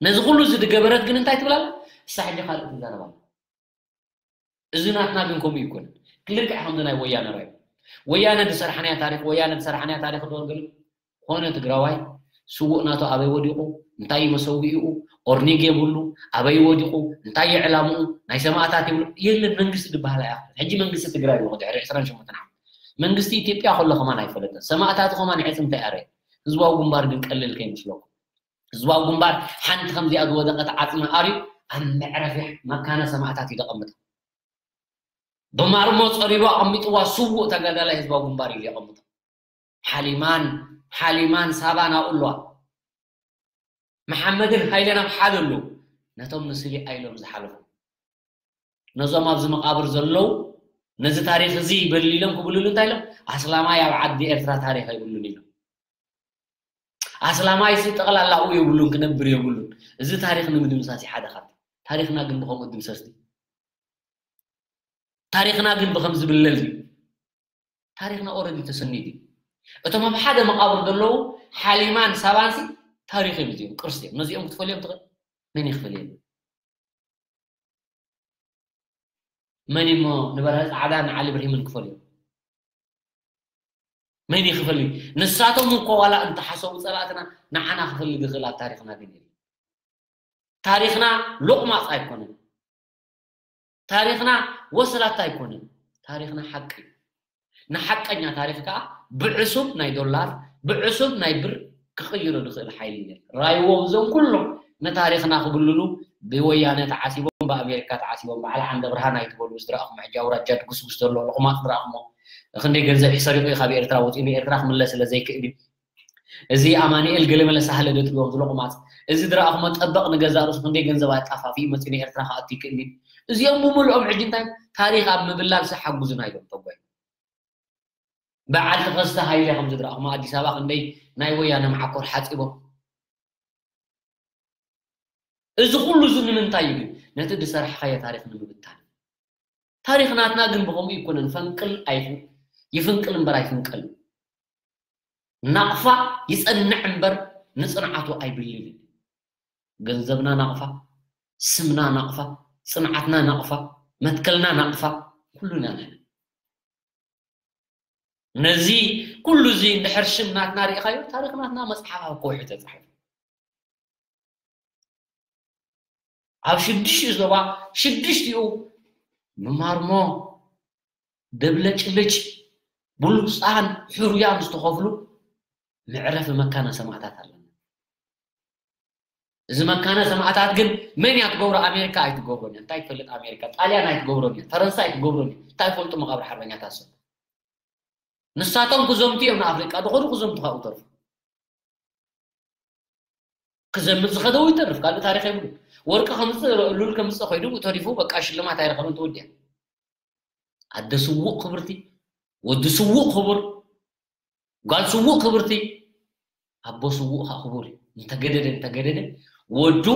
ነዚ ኩሉ እዚ ዝገበረት ግን እንታይ ትብል ኣላ? እሳ ሕጂ ካልእ ትዛረብ ኣላ። እዚ ናትና ግን ከምኡ ይኮን። ልክዕ ከምዚ ናይ ወያነ ራዩ። ወያነ ዝሰርሓናያ ታሪኽ፣ ወያነ ዝሰርሓናያ ታሪኽ ዶ ግን ኮነ ትግራዋይ ስዉእ ናቱ ኣበይ ወዲቑ፣ እንታይ እዩ መሰዊኡ፣ ኦርኒግ የብሉ፣ ኣበይ ወዲቑ፣ እንታይ እዩ ዕላምኡ፣ ናይ ሰማእታት ይብሉ። የለን መንግስቲ ዝበሃል ኣይኣኽልን። ሕጂ መንግስቲ ትግራይ እዩ ድሕሪ ዕስራን ሸሞንተን ዓመት። መንግስቲ ኢትዮጵያ ከሎ ከማን ኣይፈለጠን። ሰማእታት ከማን ዕፅምቲ ኣረ። ህዝባዊ ግንባር ግን ቀልል ከይመስለኩም። ህዝባዊ ግንባር ሓንቲ ከምዚኣ ዝወደቐት ዓፅሚ ኣርዩ ኣብ መዕረፊ መካነ ሰማእታት እዩ ዘቐምጥ። ብማርሞ ፀሪቡ ኣቐሚጥዋ ስዉእ ተጋዳላይ ህዝባዊ ግንባር ኢሉ የቐምጦ። ሓሊማን ሓሊማን ሳባን ኣብኡ ኣለዋ። መሓመድን ሃይለን ኣብ ሓደ ኣለዉ። ነቶም ንስሊኣ ኢሎም ዝሓለፉ፣ ነዞም ኣብዚ መቓብር ዘለዉ፣ ነዚ ታሪኽ እዚ ይበል ኢሎም ክብልሉ እንታይ ኢሎም? ኣስላማይ ኣብ ዓዲ ኤርትራ ታሪኽ ኣይብሉን ኢሎም። ኣስላማይ ሲ ጠቕላላኡ የብሉን፣ ክነብር የብሉን። እዚ ታሪኽ ንምድምሳስ እዩ ሓደ ካብቲ። ታሪኽና ግን ብኸምኡ ድምሰስ ድዩ? ታሪኽና ግን ብኸም ዝብለል ድዩ? ታሪኽና ኦረዲ ተሰኒዱ እዩ። እቶም ኣብ ሓደ መቓብር ዘለዉ ሓሊማን ሳባንሲ ታሪኽ እዮም እዚኦም፣ ቅርሲ እዮም። ነዚኦም ክትፈልዮም ትኽእል? መን ይኽፈልየሉ? መን እሞ ንበርሀ ጻዕዳ ንዓሊ ብርሂምን ክፈልዮም? መን ይኽፈልዩ? ንሳቶም እኮ ዋላ እንተሓሰቡ ጸላእትና ንዓና ክፈልግ ይኽእል ኣብ ታሪኽና ግን የለን። ታሪኽና ሎቕማጽ ኣይኮነን። ታሪኽና ወስላታ ኣይኮነን። ታሪኽና ሓቂ እዩ። ንሓቀኛ ታሪኽ ከኣ ብዕሱብ ናይ ዶላር፣ ብዕሱብ ናይ ብር ክቕይሮ ዝኽእል ሓይሊ የለን። ራይዎም እዞም ኩሎም ንታሪኽና ክብልሉ ብወያነ ተዓሲቦም፣ ብኣሜሪካ ተዓሲቦም፣ በዓል ዓንደ ብርሃን ኣይትበሉ፣ ዝረኣኹም ሕጂ ኣውራጃ ድጉስጉስ ዘሎ ሎቕማጽ ዝረኣኹሞ፣ ክንደይ ገንዘብ ሰሪቑ እዩ ካብ ኤርትራ ወጺኡ ንኤርትራ ክምለስ ስለ ዘይክእል እዩ። እዚ ኣማኑኤል ገለመለ ሳህለ ደጥልዎም ዝሎቕማጽ፣ እዚ ዝረኣኹሞ ጠበቕ ንገዛእ ርእሱ ክንደይ ገንዘብ ኣጣፋፊኡ መጺኡ ንኤርትራ ክኣቱ ይክእል እዩ። እዚኦም ብምልኦም ሕጂ እንታይ ታሪኽ ኣብ ምብላል ሲ ሓጉዙና ኢሎም ተጓዩ። በዓል ተኸስተ ሃይለ ከም ዝድረኣኹም ኣዲስ ኣበባ ክንደይ ናይ ወያነ መዓኮር ሓጺቦም። እዚ ኩሉ እዚ ንምንታይ እዩ ግን? ነቲ ዝሰርሕኻዮ ታሪኽ ንምብታን። ታሪኽ ናትና ግን ብኸምኡ ይኮነን። ፈንቅል ኣይፉ ይፍንቅል እምበር ኣይፍንቀል። ናቕፋ ይጸንዕ እምበር ንጽንዓቱ ኣይብልልን። ገንዘብና ናቕፋ፣ ስምና ናቕፋ፣ ጽንዓትና ናቕፋ፣ መትከልና ናቕፋ፣ ኩሉና ንሕና። ነዚ ኩሉ እዚ እንድሕር ሽም ናትና ርኢኻዮ፣ ታሪኽ ናትና መጽሓፍ ኣብ ከውሒ ተጻሒፉ። ኣብ ሽዱሽቲኡ ዞባ፣ ሽዱሽቲኡ ምማርሞ፣ ደብለጭልጭ፣ ብሉጻን፣ ሕሩያን ዝተኸፍሉ መዕረፊ መካነ ሰማእታት ኣለና። እዚ መካነ ሰማእታት ግን መን እያ ትገብሮ? ኣሜሪካ ኣይትገብሮን እያ። እንታይ ትፈልጥ ኣሜሪካ? ጣልያን ኣይትገብሮን እያ። ፈረንሳ ኣይትገብሮን እያ። እንታይ ይፈልጡ መቓብር ሓርበኛታት ሰብ? ንሳቶም ክዘምቱ እዮም ንኣፍሪቃ ዝኸዱ፣ ክዘምቱ ካብኡ ተርፉ። ክዘምት ዝኸደ እውን ይተርፍ፣ ካልእ ታሪኽ የብሉን። ወርቂ ከምጽእ፣ ሉል ከምጽእ ኸይዱ ተሪፉ፣ በቃ ሽልማት ኣይረኸበን፣ ተወዲኣ። ኣደ ስዉእ ክብርቲ፣ ወዲ ስዉእ ክቡር፣ ጓል ስዉእ ክብርቲ፣ ኣቦ ስዉእ ከዓ ክቡር እዩ። እንተገደደ እንተገደደ ወዱ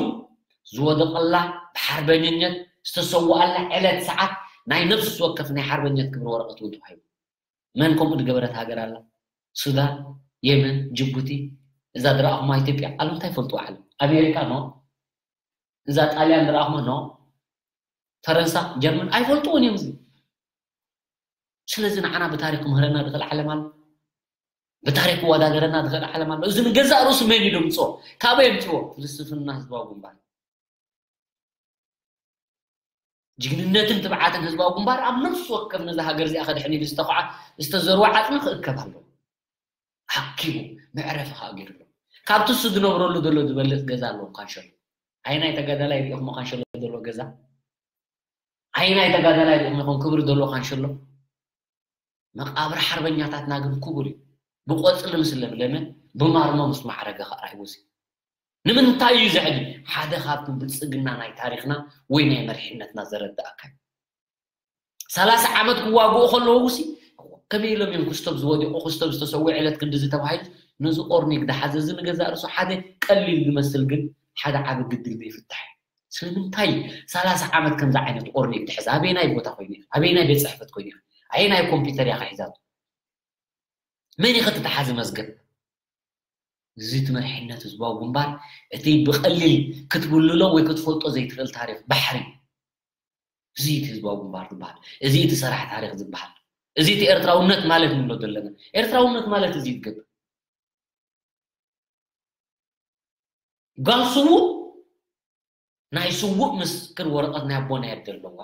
ዝወደቐላ ብሓርበኝነት ዝተሰወኣላ ዕለት ሰዓት ናይ ነፍሲ ወከፍ ናይ ሓርበኝነት ክብሪ ወረቐት እውን ተዋሂቡ። መን ከምኡ ዝገበረት ሃገር ኣላ? ሱዳን፣ የመን፣ ጅቡቲ፣ እዛ ዝረኣኹማ ኢትዮጵያ ኣሉ እንታይ ይፈልጡ ዓለም? ኣሜሪካ ኖ፣ እዛ ጣልያን ዝረኣኹማ ኖ፣ ፈረንሳ፣ ጀርመን ኣይፈልጥዎን እዮም። እዚ ስለዚ ንዓና ብታሪክ ክምህረና ዝኽእል ዓለም ኣሎ? ብታሪክ ክወዳደረና ዝኽእል ዓለም ኣሎ? እዚ ንገዛእ ርእሱ መን እዩ ደምፅኦ? ካበይ የምፅዎ? ፍልስፍና ህዝባዊ ግንባር። ጅግንነትን ትብዓትን ህዝባዊ ግንባር ኣብ ነፍሲ ወከፍ ነዛ ሃገር እዚኣ ከድሕን ኢሉ ዝተኳዓ ዝተዘርወ ዓፅሚ ክእከብ ኣለዎ። ኣኪቡ መዕረፊ ከዓ ገይሩ ኣሎ። ካብቲ እሱ ዝነብረሉ ዘሎ ዝበልፅ ገዛ ኣለዎ። ካንሸሎ ኣይናይ ተጋዳላይ ሪኢኹሞ? ካንሸሎ ዘለዎ ገዛ ኣይናይ ተጋዳላይ ሪኢኹሞ ኢኹም? ክብሪ ዘለዎ ካንሸሎ። መቃብር ሓርበኛታትና ግን ክቡር እዩ። ብቆፅሊ ምስ ለምለመ ብማርሞ ምስ ማዕረገ ከዓ ራእይዎ እዚ ንምንታይ እዩ ዘዕሊ? ሓደ ካብቲ ብልፅግና ናይ ታሪክና ወይ ናይ መሪሕነትና ዘረዳእካ እዩ። ሰላሳ ዓመት ክዋግኡ ከለዉ ሲ ከመይ ኢሎም እዮም ክስቶብ ዝወዲቑ ክስቶብ ዝተሰውዕ ዕለት ክንድዚ ተባሂሉ ነዚ ኦርኒግ ድሓዘ እዚ ንገዛእ ርእሱ ሓደ ቀሊል ዝመስል ግን ሓደ ዓቢ ግድል ዘይፍታሕ እዩ። ስለምንታይ ሰላሳ ዓመት ከምዚ ዓይነት ኦርኒግ ድሕዝ ኣበየናይ ቦታ ኮይኑ ኣበየናይ ቤት ፅሕፈት ኮይኑ ኣየናይ ኮምፒውተር እያ ከሒዛቶ? መን እዩ ክትተሓዚ መዝገብ? እዚ እቲ መሪሕነት ህዝባዊ ግንባር እቲ ብቐሊል ክትብልሎ ወይ ክትፈልጦ ዘይትኽእል ታሪክ ባሕሪ እዩ። እዚ እቲ ህዝባዊ ግንባር ዝበሃል እዚ እቲ ሰራሕ ታሪክ ዝበሃል እዚ እቲ ኤርትራውነት ማለት ንብሎ ዘለና ኤርትራውነት ማለት እዚ ትገብር ጓል ስዉእ ናይ ስዉእ ምስክር ወረቐት ናይ ኣቦ ናይ ኣደ ኣለዋ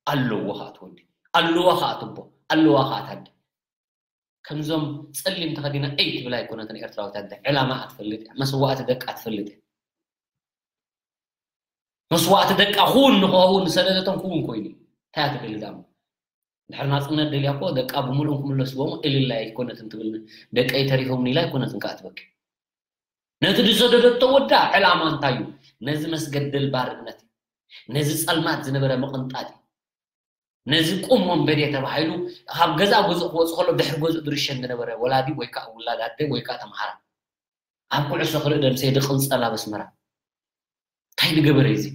ኣለዎ ከዓ ትወዲ ኣለዋ ከዓ ትቦ ኣለዋ ከዓ ታደ ከምዞም ጸሊም ተኸዲና እይ ትብል ኣይኮነትን ኤርትራዊት ኣደ ዕላማ ኣትፈልጥ እያ መስዋእቲ ደቃ ትፈልጥ እያ መስዋእቲ ደቃ ክውን ንኸኸውን ዝሰደደቶም ክውን ኮይኑ እንታይ ትደሊ ዳሞ ድሕሪ ናጽነት ደልያ እኮ ደቃ ብምልኦም ክምለስዎም እልል ኣይኮነትን ትብል ደቀይ ተሪፎምኒ ኢላ ኣይኮነትን ከዓ ትበኪ ነቲ ዝሰደደቶ ወዳ ዕላማ እንታይ እዩ ነዚ መስገደል ባርነት ነዚ ጸልማት ዝነበረ ምቕንጣጥ ነዚ ቁም ወንበዴ ተባሂሉ ካብ ገዛ ገዝኡ ክወፅ ከሎ ድሕሪ ገዝኡ ዝርሸን ዝነበረ ወላዲ ወይ ከዓ ውላድ ኣደ ወይ ከዓ ተምሃራ ኣብ ኩዕሶ ክርኢ ደምሰ ድቕንፀል ኣብ ኣስመራ እንታይ ዝገበረ እዚ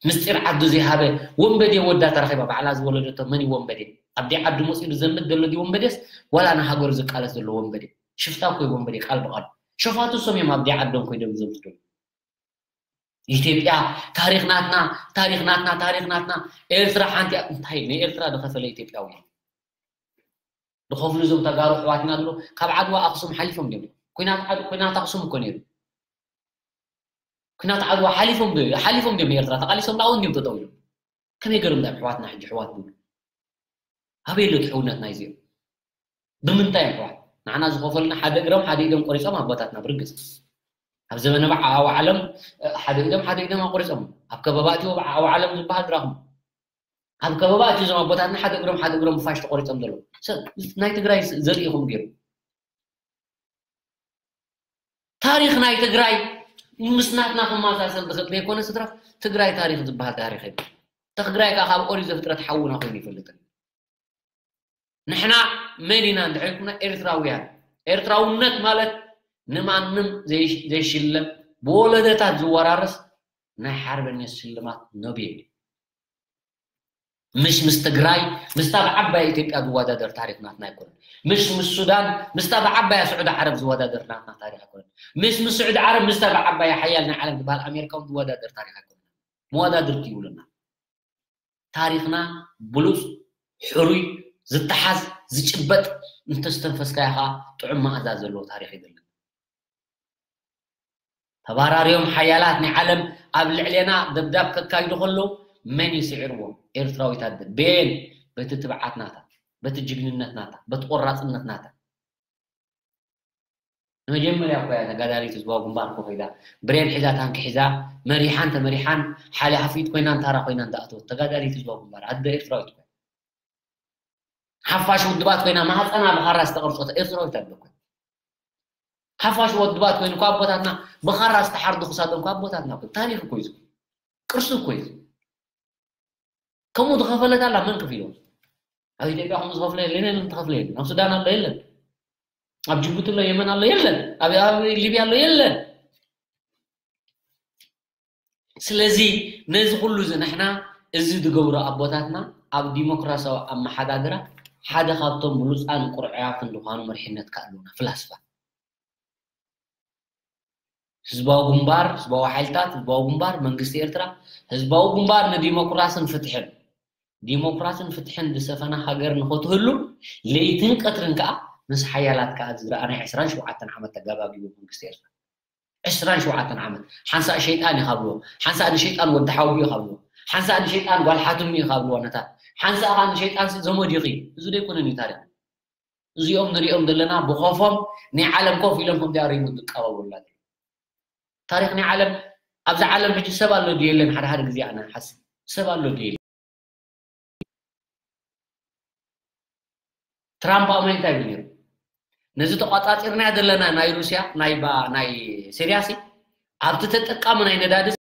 ምስጢር ዓዱ ዘይሃበ ወንበዴ ወዳ ተረኺባ ባዕላ ዝወለደቶ መን እዩ ወንበዴ ኣብዲ ዓዱ መፅኡ ዝዘምት ዘሎ ዲ ወንበዴስ ዋላ ንሃገሩ ዝቃለስ ዘሎ ወንበዴ ሽፍታ እኮ ወንበዴ ቃል ብቃል ሸፋቱ ሶም እዮም ኣብዲ ዓዶም ኮይዶም ዝዘምቱ ኢትዮጵያ ታሪክ ናትና ታሪክ ናትና ታሪክ ናትና ኤርትራ ሓንቲ እንታይ ንኤርትራ ዝኸፈለ ኢትዮጵያዊ ዝኸፍሉ እዞም ተጋሩ ኣሕዋትና ዝብሉ ካብ ዓድዋ ኣክሱም ሓሊፎም ድዮም ኩናት ኣክሱም እኮ ነይሩ ኩናት ዓድዋ ሓሊፎም ሓሊፎም ድዮም ንኤርትራ ተቃሊሶም ላውን ድዮም ተጠው ኢሎም ከመይ ገርም ዳም ኣሕዋትና ሕጂ ኣሕዋት ዝብሉ ኣበይ ኣሎ ትሕውነት ናይዚኦም ብምንታይ ኣሕዋት ንዓና ዝኸፈሉና ሓደ እግሮም ሓደ ኢዶም ቆሪፆም ኣቦታትና ብርግፅ ኣብ ዘመነ በዓዊ ዓለም ሓደ ኢዶም ሓደ ኢዶም ኣቆሪፆም ኣብ ከበባ እትዎ በዓዊ ዓለም ዝበሃል ድራኹም ኣብ ከበባ እቲ እዞም ኣቦታትና ሓደ እግሮም ሓደ እግሮም ብፋሽ ተቆሪፆም ዘሎ ናይ ትግራይ ዘርኢ ኢኹም ገይሩ ታሪኽ ናይ ትግራይ ምስ ናትና ክመሳሰል ዝኽእል ዘይኮነ ስድራ ትግራይ ታሪኽ ዝበሃል ታሪኽ የብሉ። ትግራይ ከዓ ካብ ኦሪት ዘፍጥረት ሓውና ኮይኑ ይፈልጥን ንሕና መን ኢና እንድሕር ኢልኩምና ኤርትራውያን ኤርትራውነት ማለት ንማንም ዘይሽለም ብወለደታት ዝወራረስ ናይ ሓርበኛ ሽልማት ኖቤል እዩ። ምሽ ምስ ትግራይ ምስታ ብዓባይ ኢትዮጵያ ዝወዳደር ታሪክ ናትና ኣይኮነን። ምሽ ምስ ሱዳን ምስታ ብዓባያ ስዑዲ ዓረብ ዝወዳደር ናትና ታሪክ ኣይኮነን። ምሽ ምስ ስዑዲ ዓረብ ምስታ ብዓባያ ሓያል ናይ ዓለም ዝበሃል ኣሜሪካ እውን ዝወዳደር ታሪክ ኣይኮነን። መወዳድርቲ ይብሉና። ታሪክና ብሉፅ፣ ሕሩይ፣ ዝተሓዝ፣ ዝጭበጥ እንተስተንፈስካዮ ከዓ ጥዑም መኣዛ ዘለዎ ታሪክ ይብልና። ተባራርዮም ሓያላት ናይ ዓለም ኣብ ልዕሌና ደብዳብ ከካይዱ ከለዉ መን እዩ ስዒርዎም? ኤርትራዊት ኣደ። በየን? በቲ ትብዓት ናታ፣ በቲ ጅግንነት ናታ፣ በቲ ቆራፅነት ናታ። ንመጀመርያ እኮ እያ ተጋዳሊት ህዝባዊ ግንባር እኮ ከይዳ ብሬን ሒዛ ታንኪ ሒዛ መሪሓን ተመሪሓን ሓላፊት ኮይናን ታራ ኮይናን ዝኣተወት ተጋዳሊት ህዝባዊ ግንባር ኣደ ኤርትራዊት እኮ ሓፋሽ ውድባት ኮይና ማህፀና ብኻራ ዝተቐርፀት ኤርትራዊት ኣደ እኮ ሓፋሽ ውድባት ኮይኑ እኮ ኣቦታትና ብኻራ ዝተሓርዱ ክሳዶም እኮ ኣቦታትና እኮ ታሪክ እኮ እዩ ቅርሲ እኮ እዩ ከምኡ ዝኸፈለት ኣላ መን ከፊሎም ኣብ ኢትዮጵያ ከምኡ ዝኸፍለ የለን የለን ተኸፍለ የለን ኣብ ሱዳን ኣሎ የለን ኣብ ጅቡቲ ኣሎ፣ የመን ኣሎ፣ የለን። ኣብ ኣብ ሊብያ ኣሎ፣ የለን። ስለዚ ነዚ ኩሉ እዚ ንሕና እዚ ዝገብሩ ኣቦታትና ኣብ ዲሞክራሲያዊ ኣመሓዳድራ ሓደ ካብቶም ብሉፃን ቁርዕያትን ዝኾኑ መሪሕነት ከ ኣለውና ፍላስፋ ህዝባዊ ግንባር፣ ህዝባዊ ሓይልታት፣ ህዝባዊ ግንባር፣ መንግስቲ ኤርትራ፣ ህዝባዊ ግንባር ንዲሞክራስን ፍትሕን፣ ዲሞክራስን ፍትሕን ዝሰፈና ሃገር ንኸትህሉ ለይትን ቀትርን ከኣ ምስ ሓያላት ከኣ ዝረኣናይ ዕስራን ሸውዓተን ዓመት ተጋባጊቡ መንግስቲ ኤርትራ። ዕስራን ሸውዓተን ዓመት ሓንሳእ ሸይጣን እዩ ካብልዎ፣ ሓንሳእ ንሸይጣን ወዲ ሓዊ እዩ ካብልዎ፣ ሓንሳእ ንሸይጣን ጓል ሓትም እዩ ካብልዎ። ነታ ሓንሳእ ከኣ ንሸይጣን ሲ ዘመድ ይኺ። እዚ ዘይኮነን እዩ ታሪኽ። እዚኦም ንሪኦም ዘለና ብኾፎም ናይ ዓለም ኮፍ ኢሎም ከምዚኣ ሪሞት ዝቀባበሉላ ዘለዉ። ታሪኽ ናይ ዓለም፣ ኣብዚ ዓለም ሕጂ ሰብ ኣሎ ድዩ የለን? ሓደ ሓደ ግዜ ኣነ ሓስብ ሰብ ኣሎ ድዩ የለን? ትራምፕ ኣመይ እንታይ ይብል ነይሩ? ነዚ ተቋጻጺርናዮ ዘለና ናይ ሩስያ ናይ ባ- ናይ ሲርያ ሲ ኣብቲ ተጠቃሚ ናይ ነዳዲ